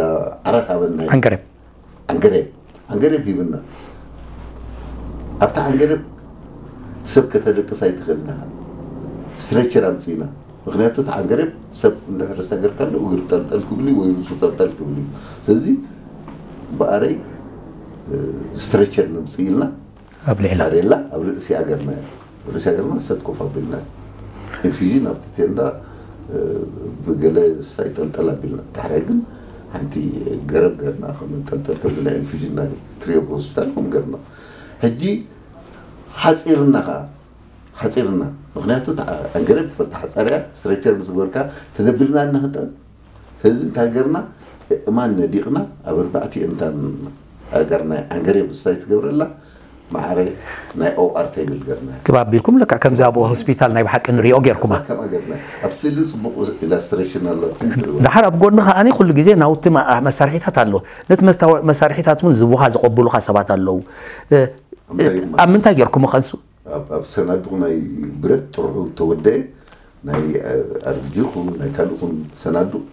ዓራት ሃበና ኢልና ዓንገረብ ዓንገሬብ ዓንገሬብ ሂብና ኣብቲ ዓንገሬብ ሰብ ከተደቅስ ኣይትኽእልን ኢኻ ስትሬቸር ኣምፅእና ምክንያቱ እቲ ዓንገሬብ ሰብ እንድሕር ሰገርካሉ እግሪ ጠልጠል ክብል እዩ ወይ ርእሱ ጠልጠል ክብል እዩ ስለዚ ብኣረይ ስትሬቸር ነምፅእ ኢልና ኣብ ልዕላ ካሬላ ኣብ ርእሲ ኣገርና ርእሲ ኣገርና ሰብ ኮፍ ኣቢልና ኢንፊዥን ኣብቲ ቴንዳ ብገለ ሳይ ጠልጠል ኣቢልና ዳሕራይ ግን ሓንቲ ገረብ ገርና ከም ጠልጠል ከም ናይ ኢንፊዥን ናይ ትሪዮ ሆስፒታል ከም ገርና ሕጂ ሓፂርና ከዓ ሓፂርና ምክንያቱ ኣንገረብ ትፈልጣ ሓፃርያ ስትሬቸር ምስ ዝበልካ ተደብልና እናክጠ ስለዚ እንታይ ገርና እማን ነዲቕና ኣብ ኣርባዕቲ እንታን ኣገርና ኣንገረብ ስታይ ትገብረላ ማዕረ ናይ ኦኣር ቴብል ገርና። ክብ ኣቢልኩም ለካ ከምዚ ኣብ ሆስፒታል ናይ ብሓቂ ንሪኦ ጌርኩማ። ከማ ገርና። ኣብ ስእሊ ጽቡቕ ኢላስትሬሽን ኣላትኩም። ድሓር ኣብ ጎኒ ከዓኒ ኩሉ ግዜ ናውቲ ማ- መሳርሒታት ኣሎ። ነቲ መስታወ- መሳርሒታት እውን ዝቡኻ ዘቐብሉኻ ሰባት ኣለዉ። እ- እንታይ እ- ኣብ ምንታይ ጌርኩም ኸንሱ? ኣብ ኣብ ሰናዱቕ ናይ ብረት ጥርሑ ተወደአ ናይ ኣርብጂ ኹን ናይ ካልእ ኹን ሰናዱቕ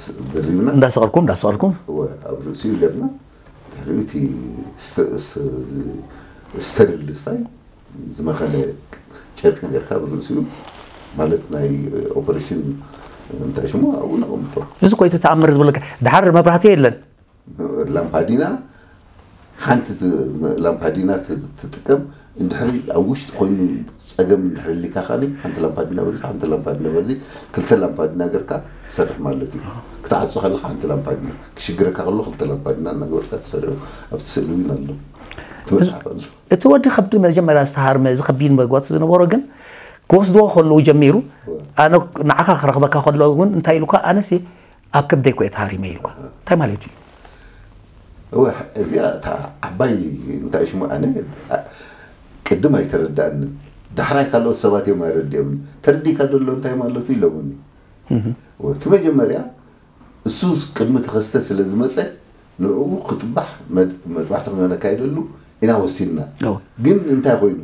ስ- ደሪብና እንዳሰቐልኩም እንዳሰቐልኩም እወ፣ ኣብ ርእሲኡ ገርና ድሕሪኡ እቲ ስተ- ስ- ዝ- ስተርል ስታይ ዝመኸነ ጨርቂ ገርካ ኣብ ርእሲኡ ማለት ናይ ኦፐሬሽን እንታይ ሽሙ ኣብኡ ነቐምጦ። እዚ ኮይቲ ተኣምር ዝብለካ ድሓር መብራህቲ የለን። ላምፓዲና ሓንቲ ት- ላምፓዲና ት- ትጥቀም። እንድሕሪ ኣብ ውሽጢ ኮይኑ ጸገም እንድሕሪ ሊካ ካኒ ሓንቲ ላምፓዲና በዚ ሓንቲ ላምፓዲና በዚ ክልተ ላምፓዲና ገርካ ትሰርሕ ማለት እዩ። ክትዓጾ ከለካ ሓንቲ ላምፓዲና ክሽግረካ ከሎ ክልተ ላምፓዲና እናገበርካ ትሰርሑ ኣብቲ ስእሊ እውን ኣሎ ትመጽሓፍ ኣሎ። እቲ ወዲ ከብዲ መጀመርያ ዝተሃርመ እዚ ከቢድ መግባት ዝነበሮ ግን ክወስድዎ ከለዉ ጀሚሩ ኣነ ንዓኻ ክረኽበካ ከለዉ እውን እንታይ ኢሉካ ኣነሲ ኣብ ከብደይ ኮ ተሃሪመ ኢሉካ እንታይ ማለት እዩ? እወ እዚኣ እታ ዓባይ እንታይ ሽሙ ኣነ ቅድም ኣይተረዳእንን። ዳሕራይ ካልኦት ሰባት እዮም ኣይረድኦም። ተረዲእካ ደሎ እንታይ ማለቱ ኢሎምኒ። እቲ መጀመርያ እሱ ቅድሚ ተኸስተ ስለ ዝመፀ ንዕኡ ክጥባሕ መጥባሕቲ ክነካይደሉ ኢና ወሲንና። ግን እንታይ ኮይኑ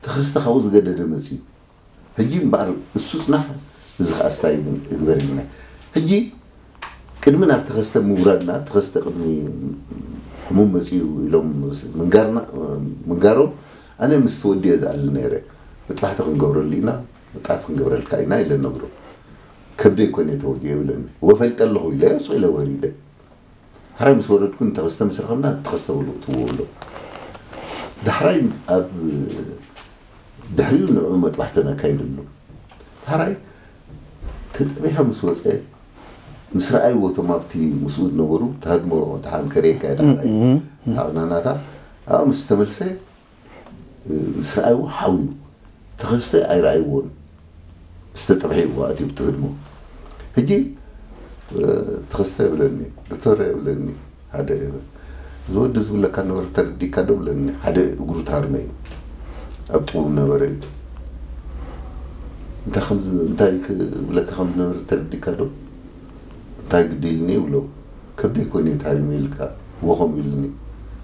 ተኸስተ ካብኡ ዝገደደ መፅዩ። ሕጂ እምበኣር እሱ ፅናሕ እዚ ከዓ ስታይ እግበር ኢልና ሕጂ ቅድሚ ናብ ተኸስተ ምውራድና ተኸስተ ቅድሚ ሕሙም መፅዩ ኢሎም ምንጋሮም ኣነ ምስ ተወዲኦ ዝኣሊ ነይረ። መጥባሕቲ ክንገብረሉ ኢና መጥባሕቲ ክንገብረልካ ኢና ኢለ ነግሮ። ከብደይ ኮነ ተወጊኦ ይብለኒ ወፈልጠ ኣለኹ ኢለ ስቕ ኢለ ወሪደ። ሕራይ ምስ ወረድኩ ንተኸስተ ምስ ረኸብና ተኸስተ በሉ እትዎ ኣሎ። ዳሕራይ ኣብ ድሕሪኡ ንዑ መጥባሕቲ ነካይደሉ። ዳሕራይ ተጠቢሖ ምስ ወፀ ምስ ረኣይዎ እቶም ኣብቲ ምስኡ ዝነበሩ ተሃድሞ ደሓን ከርእየካ እየ ዳሕራይ ኣቕናናታ ኣብኣ ምስ ተመልሰ ምስ ረኣይዎ ሓውዩ ተኸስተ ኣይረኣይዎን ዝተጠብሐ እዩ ኣትዩ ብትህድሞ ሕጂ ተኸስተ የብለኒ ዶክተር የብለኒ ሓደ ዝወዲ ዝብለካ ነበረ ተረዲካ ዶ ብለኒ ሓደ እግሩ ታርመ እዩ ኣብ ጥቡ ነበረ እዩ እንታይ ከምዚ እንታይ ክብለካ ከም ዝነበረ ተረዲካ ዶ እንታይ ግዲ ኢልኒ ይብሎ ከብደይ ኮን እዩ ታሪመ ኢልካ ወኸም ኢልኒ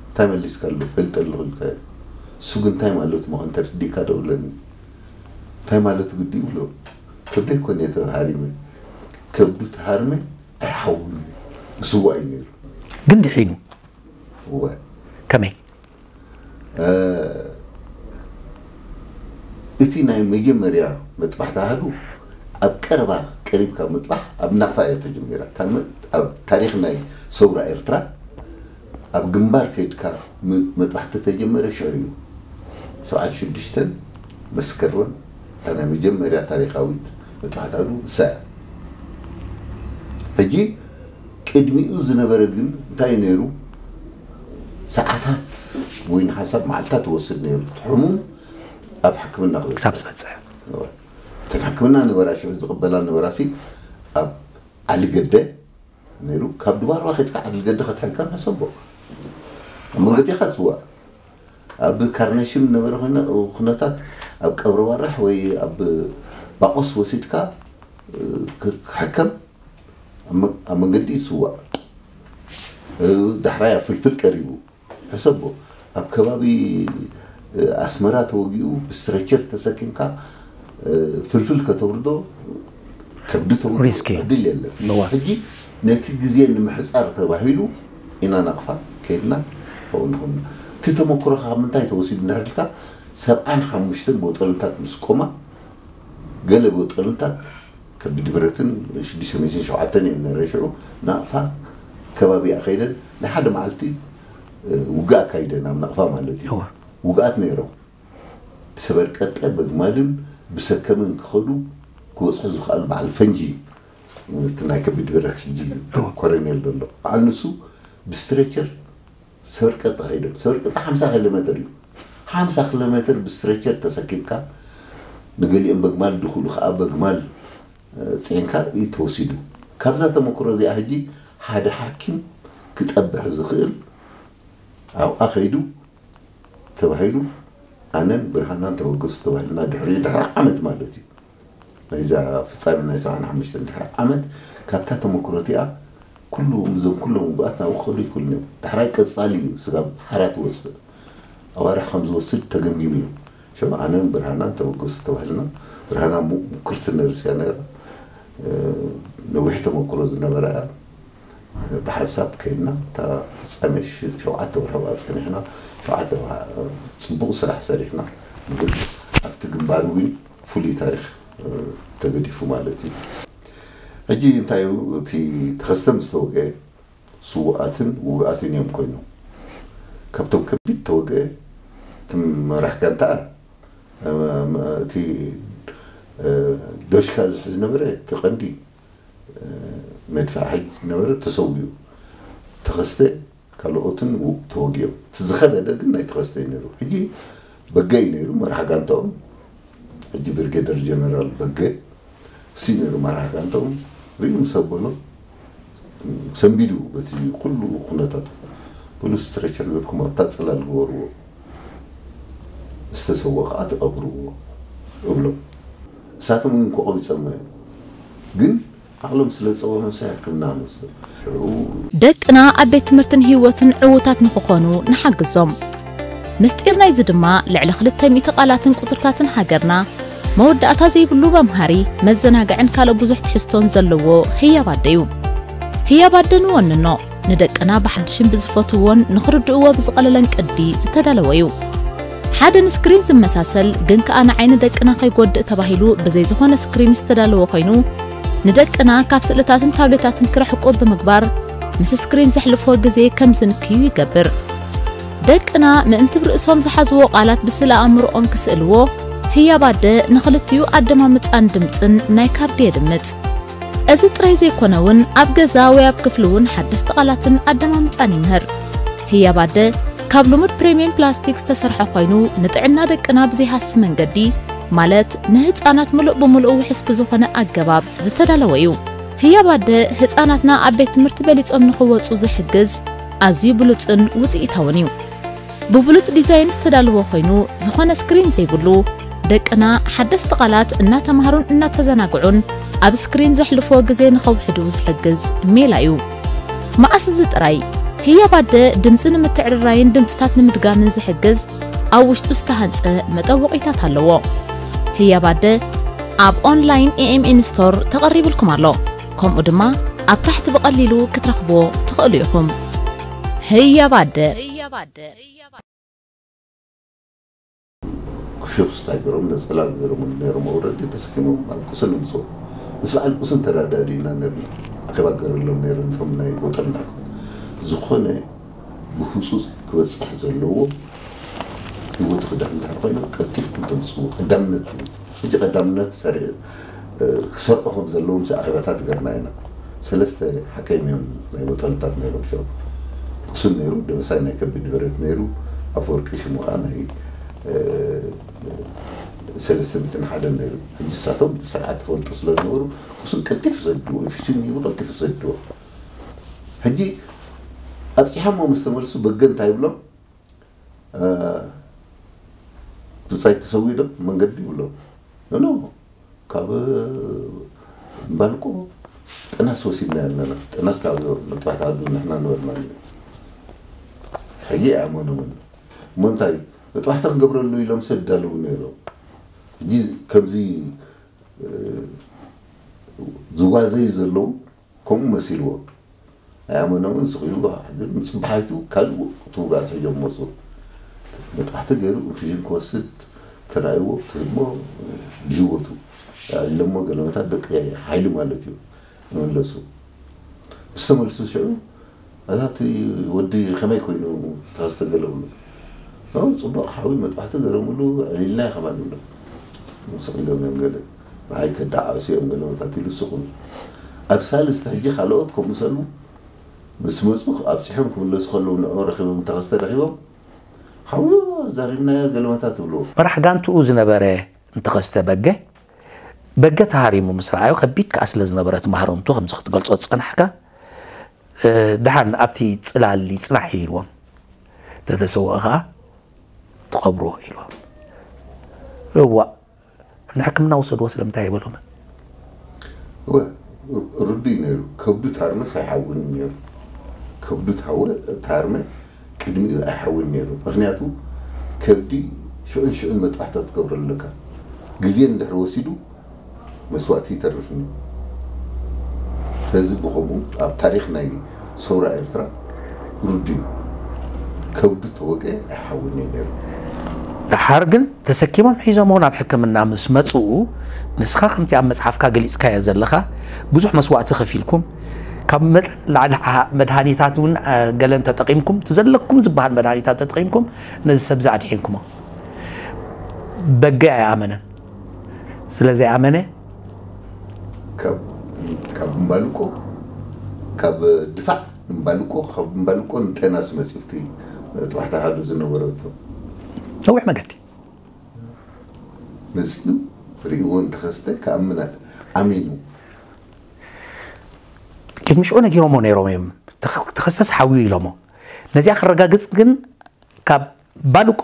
እንታይ መሊስካ ኣሎ ፈልጠ ኣለኹ ኢልካ እዩ እሱ ግን እንታይ ማለቱ መቐን ተረዲካ ዶ ብለኒ እንታይ ማለቱ ግዲ ይብሎ ከብደይ ኮን እየ ተሃሪመ ከብዱ ተሃርመ ኣይሓውን እዩ ዝስዋእ እዩ ነይሩ ግን ድሒኑ እወ ከመይ እቲ ናይ መጀመርያ መጥባሕቲ ኣሃዱ ኣብ ቀረባ ቀሪብካ ምጥባሕ ኣብ ናቕፋ እያ ተጀሚራ። እታ መ- ኣብ ታሪኽ ናይ ሰውራ ኤርትራ ኣብ ግንባር ከይድካ ም- መጥባሕቲ ተጀመረ ሽዑ እዩ። ሰብዓን ሽዱሽተን መስከረም እታ ናይ መጀመርያ ታሪኻዊት መጥባሕቲ ኣሃዱ ንሳ እያ። ሕጂ ቅድሚኡ ዝነበረ ግን እንታይ ነይሩ? ሰዓታት ወይ ንሓንሳብ መዓልታት ይወስድ ነይሩ እቲ ሕሙም ኣብ ሕክምና ክበፅሕ። ክሳብ ዝበፅሕ እተን ሕክምና ነበራ ሽዑ ዝቕበላ ነበራ ሲ ኣብ ዓሊ ገደ ነይሩ። ካብ ድባርዋ ከድካ ዓሊ ገደ ክትሕከም ሕሰቦ ኣብ መንገዲ ኢኻ ትስዋእ። ኣብ ካርነሽም ነበረ ኮይነ ኩነታት ኣብ ቀብረ ዋራሕ ወይ ኣብ ባቆስ ወሲድካ ክሕከም ኣብ መ- ኣብ መንገዲ ይስዋእ። ዳሕራይ ኣብ ፍልፍል ቀሪቡ ሕሰቦ ኣብ ከባቢ ኣስመራ ተወጊኡ ብስትረቸር ተሰኪምካ ፍልፍል ከተውርዶ ከብዲ ተውርዶ ሪስክ እዩ። ዕድል የለን። እዋ። ሕጂ ነቲ ግዜ ንምሕፃር ተባሂሉ ኢና ናቕፋ ከይድና ኣብኡ ንኾንና። እቲ ተመክሮኻ ካብ ምንታይ ተወሲዱ እንድሕር ኢልካ ሰብዓን ሓሙሽተን ቦጠልታት ምስ ቆማ ገለ ቦጠልታት ከቢድ ብረትን ሽዱሽተ ሚእትን ሸውዓተን እየን ነረ ሽዑ ናቕፋ ከባቢኣ ከይደን ናይ ሓደ መዓልቲ ውግእ ኣካይደን ኣብ ናቕፋ ማለት እዩ እዋ። ውግኣት ነይሮም ብሰበርቀጠ በግማልን ብሰከምን ክኸዱ ክበፅሑ ዝኽኣሉ በዓል ፈንጂ እቲ ናይ ከቢድ ብረት ሕጂ ኮረኔል ዘሎ በዓል ንሱ ብስትሬቸር ሰበርቀጠ ከይዶም ሰበርቀጠ ሓምሳ ኪሎ ሜትር እዩ ሓምሳ ኪሎ ሜትር ብስትሬቸር ተሰኪምካ ንገሊኦም በግማል ድኹሉ ከዓ በግማል ፅዒንካ እዩ ተወሲዱ ካብዛ ተመክሮ እዚኣ ሕጂ ሓደ ሓኪም ክጠብሕ ዝኽእል ኣብኣ ከይዱ ተባሂሉ ኣነን ብርሃናን ተበገሱ ተባሂልና ድሕሪኡ ድሕሪ ዓመት ማለት እዩ። ናይዛ ፍጻሜ ናይ ሰብዓን ሓሙሽተን ድሕሪ ዓመት ካብታ ተመክሮ እቲኣ ኩሉ እዞም ኩሎም ውግኣት ናብኡ ክኸዱ ይክእሉን እዮም። ዳሕራይ ቀጻሊ እዩ ስጋብ ሓራ ትወጽእ ኣዋርሕ ከም ዝወስድ ተገምጊሙ እዩ። ሸው ኣነን ብርሃናን ተበገሱ ተባሂልና። ብርሃና ሙ- ምክርቲ ነርስ እያ ነይራ። ነዊሕ ተመክሮ ዝነበራ እያ። ብሓንሳብ ከይድና እታ ፍጻሜ ሽ- ሸውዓተ ወርሒ ኣብኣ ጸኒሕና። ሸውዓተ ወርሒ ጽቡቕ ስራሕ ሰሪሕና። ግን ኣብቲ ግንባር እውን ፍሉይ ታሪኽ ተገዲፉ ማለት እዩ። ሕጂ እንታይ እዩ እቲ ተኸስተ ምስ ተወግአ ስውኣትን ውግኣትን እዮም ኮይኖም። ካብቶም ከቢድ ተወግአ እቲ መራሕ ጋንታ እቲ ዶሽካ ዝሕዝ ነበረ እቲ ቀንዲ መድፍዕ ሓይሊ ነበረ ተሰዊኡ። ተኸስተ ካልኦትን ው- ተወጊኦም። እቲ ዝኸበደ ግን ናይ ተኸስተ እዩ ነይሩ። ሕጂ በገ እዩ ነይሩ መራሕ ጋንታኦም። ሕጂ ብሪጌደር ጀነራል በገ እሱ እዩ ነይሩ መራሕ ጋንታኦም። ርእዩ ምስ ኣበሎ ሰንቢዱ በቲ ኩሉ ኩነታት በሉ ስትሬቸር ገርኩም ኣብታ ጽላል ግበርዎ ዝተሰወ ከዓ ትቐብርዎ እብሎም። እሳቶም እውን ከቆቢፀሞ እዮም ግን ዓቕሎም ስለ ዝፀወመ ሕክምና ንወስዶ። ሽዑ ደቅና ኣብ ቤት ትምህርትን ህይወትን ዕዉታት ንኽኾኑ ንሓግዞም። ምስጢር ናይዚ ድማ ልዕሊ ክልተ ሚእቲ ቃላትን ቁጽርታትን ሃገርና መወዳእታ ዘይብሉ መምሃሪ፣ መዘናግዕን ካልእ ብዙሕ ትሕዝቶን ዘለዎ ህያብ ኣደ እዩ። ህያብ ኣደ ንወንኖ፣ ንደቅና ብሓድሽን ብዝፈትውዎን ንኽርድእዎ ብዝቐለለን ቅዲ ዝተዳለወ እዩ። ሓደ ንስክሪን ዝመሳሰል ግን ከኣ ንዓይኒ ደቅና ከይጎድእ ተባሂሉ ብዘይ ዝኾነ ስክሪን ዝተዳለወ ኮይኑ ንደቅና ካብ ስእልታትን ታብሌታትን ክርሕቁ ብምግባር ምስ ስክሪን ዘሕልፍዎ ግዜ ከም ዝንክዩ ይገብር። ደቅና ምእንትብ ርእሶም ዝሓዝዎ ቃላት ብስእለ ኣእምሮኦም ክስእልዎ ህያብ ኣደ ንኽልቲኡ ኣደማምጻን ድምጽን ናይ ካርዲ የድምጽ። እዚ ጥራይ ዘይኮነ እውን ኣብ ገዛ ወይ ኣብ ክፍሊ እውን ሓደስቲ ቃላትን ኣደማምጻን ይምህር። ህያብ ኣደ ካብ ልሙድ ፕሪምየም ፕላስቲክ ዝተሰርሐ ኮይኑ ንጥዕና ደቅና ብዘይሃሲ መንገዲ ማለት ንህፃናት ምሉእ ብምሉእ ውሕስ ብዝኾነ ኣገባብ ዝተዳለወ እዩ። ህያብ ኣደ ህፃናትና ኣብ ቤት ትምህርቲ በሊፆም ንኽወፁ ዝሕግዝ ኣዝዩ ብሉፅን ውፅኢታውን እዩ። ብብሉፅ ዲዛይን ዝተዳለወ ኮይኑ ዝኾነ ስክሪን ዘይብሉ ደቅና ሓደስቲ ቃላት እናተምሃሩን እናተዘናግዑን ኣብ ስክሪን ዘሕልፍዎ ግዜ ንኸውሕዱ ዝሕግዝ ሜላ እዩ። መኣስ እዚ ጥራይ ህያብ ኣደ ድምፂ ንምትዕርራይን ድምፅታት ንምድጋምን ዝሕግዝ ኣብ ውሽጡ ዝተሃንፀ መጠወቒታት ኣለዎ። ህያብ ኣደ ኣብ ኦንላይን ኤኤምኤን ስቶር ተቐሪብልኩም ኣሎ። ከምኡ ድማ ኣብ ታሕቲ ብቐሊሉ ክትረኽብዎ ትኽእሉ ኢኹም። ህያብ ኣደ ክሹፍ ስታይ ገሮም ነፀላ ገሮም ነሮም ኣውረድ ተሰኪሞም ኣብ ቁስን ምፅኡ ምስ በዓል ቁስን ተዳዳዲና ነርና ኣኼባ ገረሎም ነይሩ ነቶም ናይ ቦጠልናክ ዝኾነ ብህፁፅ ክበፅሕ ዘለዎ ህይወቱ ክዳን እንድሕር ኮይና ቀልጢፍኩም ተምፅኡ ቀዳምነት ትብል ሕጂ ቀዳምነት ሰሪዕ ክሰርዑ ከም ዘለዎም ሲ ኣኼባታት ገርና ኢና ሰለስተ ሓከይም እዮም ናይ ቦጠልታት ነይሮም ሸው ቁስን ነይሩ ደበሳይ ናይ ከቢድ ብረት ነይሩ ኣፈወርቂ ሽሙ ከዓ ናይ ሰለስተ ሚእትን ሓደን ነይሩ ሕጂ ንሳቶም ስርዓት ትፈልጡ ስለ ዝነበሩ ቁስን ቀልጢፍ ይሰድዎ ኢንፌክሽን ይቡ ቀልጢፍ ይሰድዎ ሕጂ ኣብፂሖሞ ምስ ተመልሱ በገ እንታይ ይብሎም ብፃይ ተሰዊዶም መንገዲ ይብሎም ኖ ካብ ባልቆ ጥናስ ወሲድና ኣለና ጥናስ መጥባሕቲ ዓዱ ንሕና ነበርና ሕጂ ኣይኣመኖምን እሞ እንታይ መጥባሕቲ ክገብረሉ ኢሎም ሰዳለዉ ነይሮም ሕጂ ከምዚ ዝዋዘዩ ዘለዉ ከምኡ መሲልዎ ኣይኣመኖምን ስቕ ኢሉ ግን ምፅባሓይቱ ካልእ ትውጋት ሒዞም መፁ መጥባሕቲ ገይሩ ኢንፊዥን ክወስድ ተራእይዎ ትህድሞ ብህይወቱ ኢሎሞ ገለመታት ደቂ ሓይሊ ማለት እዩ ይምለሱ ምስ ተመልሱ ሽዑ እዛ እቲ ወዲ ከመይ ኮይኑ ተኸስተ ገለ ብሎ ፅቡቕ ሓዊ መጥባሕቲ ገረምሉ ዕሊልና ከማን ይብሎ ስቕ ኢሎም እዮም ገለ ንዓይ ከዳዓሱ እዮም ገለመታት ኢሉ ስቕ ኣብ ሳልስቲ ሕጂ ካልኦት ከምኡ ሰሉ ምስ መፁ ኣብፂሖም ክምለሱ ከለዉ ንዕኡ ረኺቦም ተኸስተ ረኺቦም ሓውዮ ዛሪብናዮ ገለመታት ትብልዎ መራሕ ጋንትኡ ዝነበረ ንተኸስተ በገ በገ ተሃሪሙ ምስ ረኣዮ ከቢድ ከኣ ስለ ዝነበረ እቲ ማህረምቱ ከምዚ ክትገልጾ ዝጸናሕካ ደሓን ኣብቲ ጽላል ይጽናሕ ኢልዎም ተተሰወአ ከኣ ትቐብርዎ ኢልዎም። እዋ ንሕክምና ውሰድዎ ስለምንታይ ኣይበሎምን? እወ፣ ርዱይ ነይሩ። ከብዱ ታርመስ ኣይሓውንን ነይሩ። ከብዱ ታወ ታርመ ቅድሚኡ ኣይሓውን ነይሩ። ምክንያቱ ከብዲ ሽዑን ሽዑን መጥባሕታ ትገብረሉ ኣለካ። ግዜ እንድሕር ወሲዱ መስዋእቲ ይተርፍኒ። ስለዚ ብኸምኡ ኣብ ታሪኽ ናይ ሰውራ ኤርትራ ርዱይ ከብዱ ተወቀ ኣይሓውን እዩ ነይሩ። ደሓር ግን ተሰኪሞም ሒዞምዎ ናብ ሕክምና ምስ መፅኡ፣ ንስኻ ከምቲ ኣብ መፅሓፍካ ገሊፅካዮ ዘለኻ ብዙሕ መስዋእቲ ከፊልኩም፣ ካብ መጠን ላዕሊ መድሃኒታት እውን ገለን ተጠቒምኩም፣ እቲ ዘለኩም ዝበሃል መድሃኒታት ተጠቒምኩም ነዚ ሰብዚ ኣድሒንኩሞ። በገ ኣይኣመነን። ስለ ዘይኣመነ ካብ እምባልቆ ካብ ድፋዕ እምባልቆ ካብ እምባልቆ ንጤናስ መፂኡ እቲ ጥባሕታ ሃዱ ዝነበረቶ ነዊሕ መገዲ መፂኡ ርእይዎ እንተኸስተ ክኣምን ኣሚኑ። ቅድሚ ሽዑ ነጊሮሞ ነይሮም እዮም። ተኸስተስ ሓውዩ ኢሎሞ። ነዚኣ ክረጋግፅ ግን ካብ ባልቆ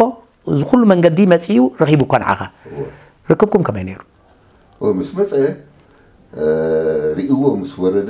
እዚ ኩሉ መንገዲ መፂኡ ረኺቡ እኳ ንዓኻ ርክብኩም ከመይ ነይሩ? ምስ መፀ ርእይዎ ምስ ወረደ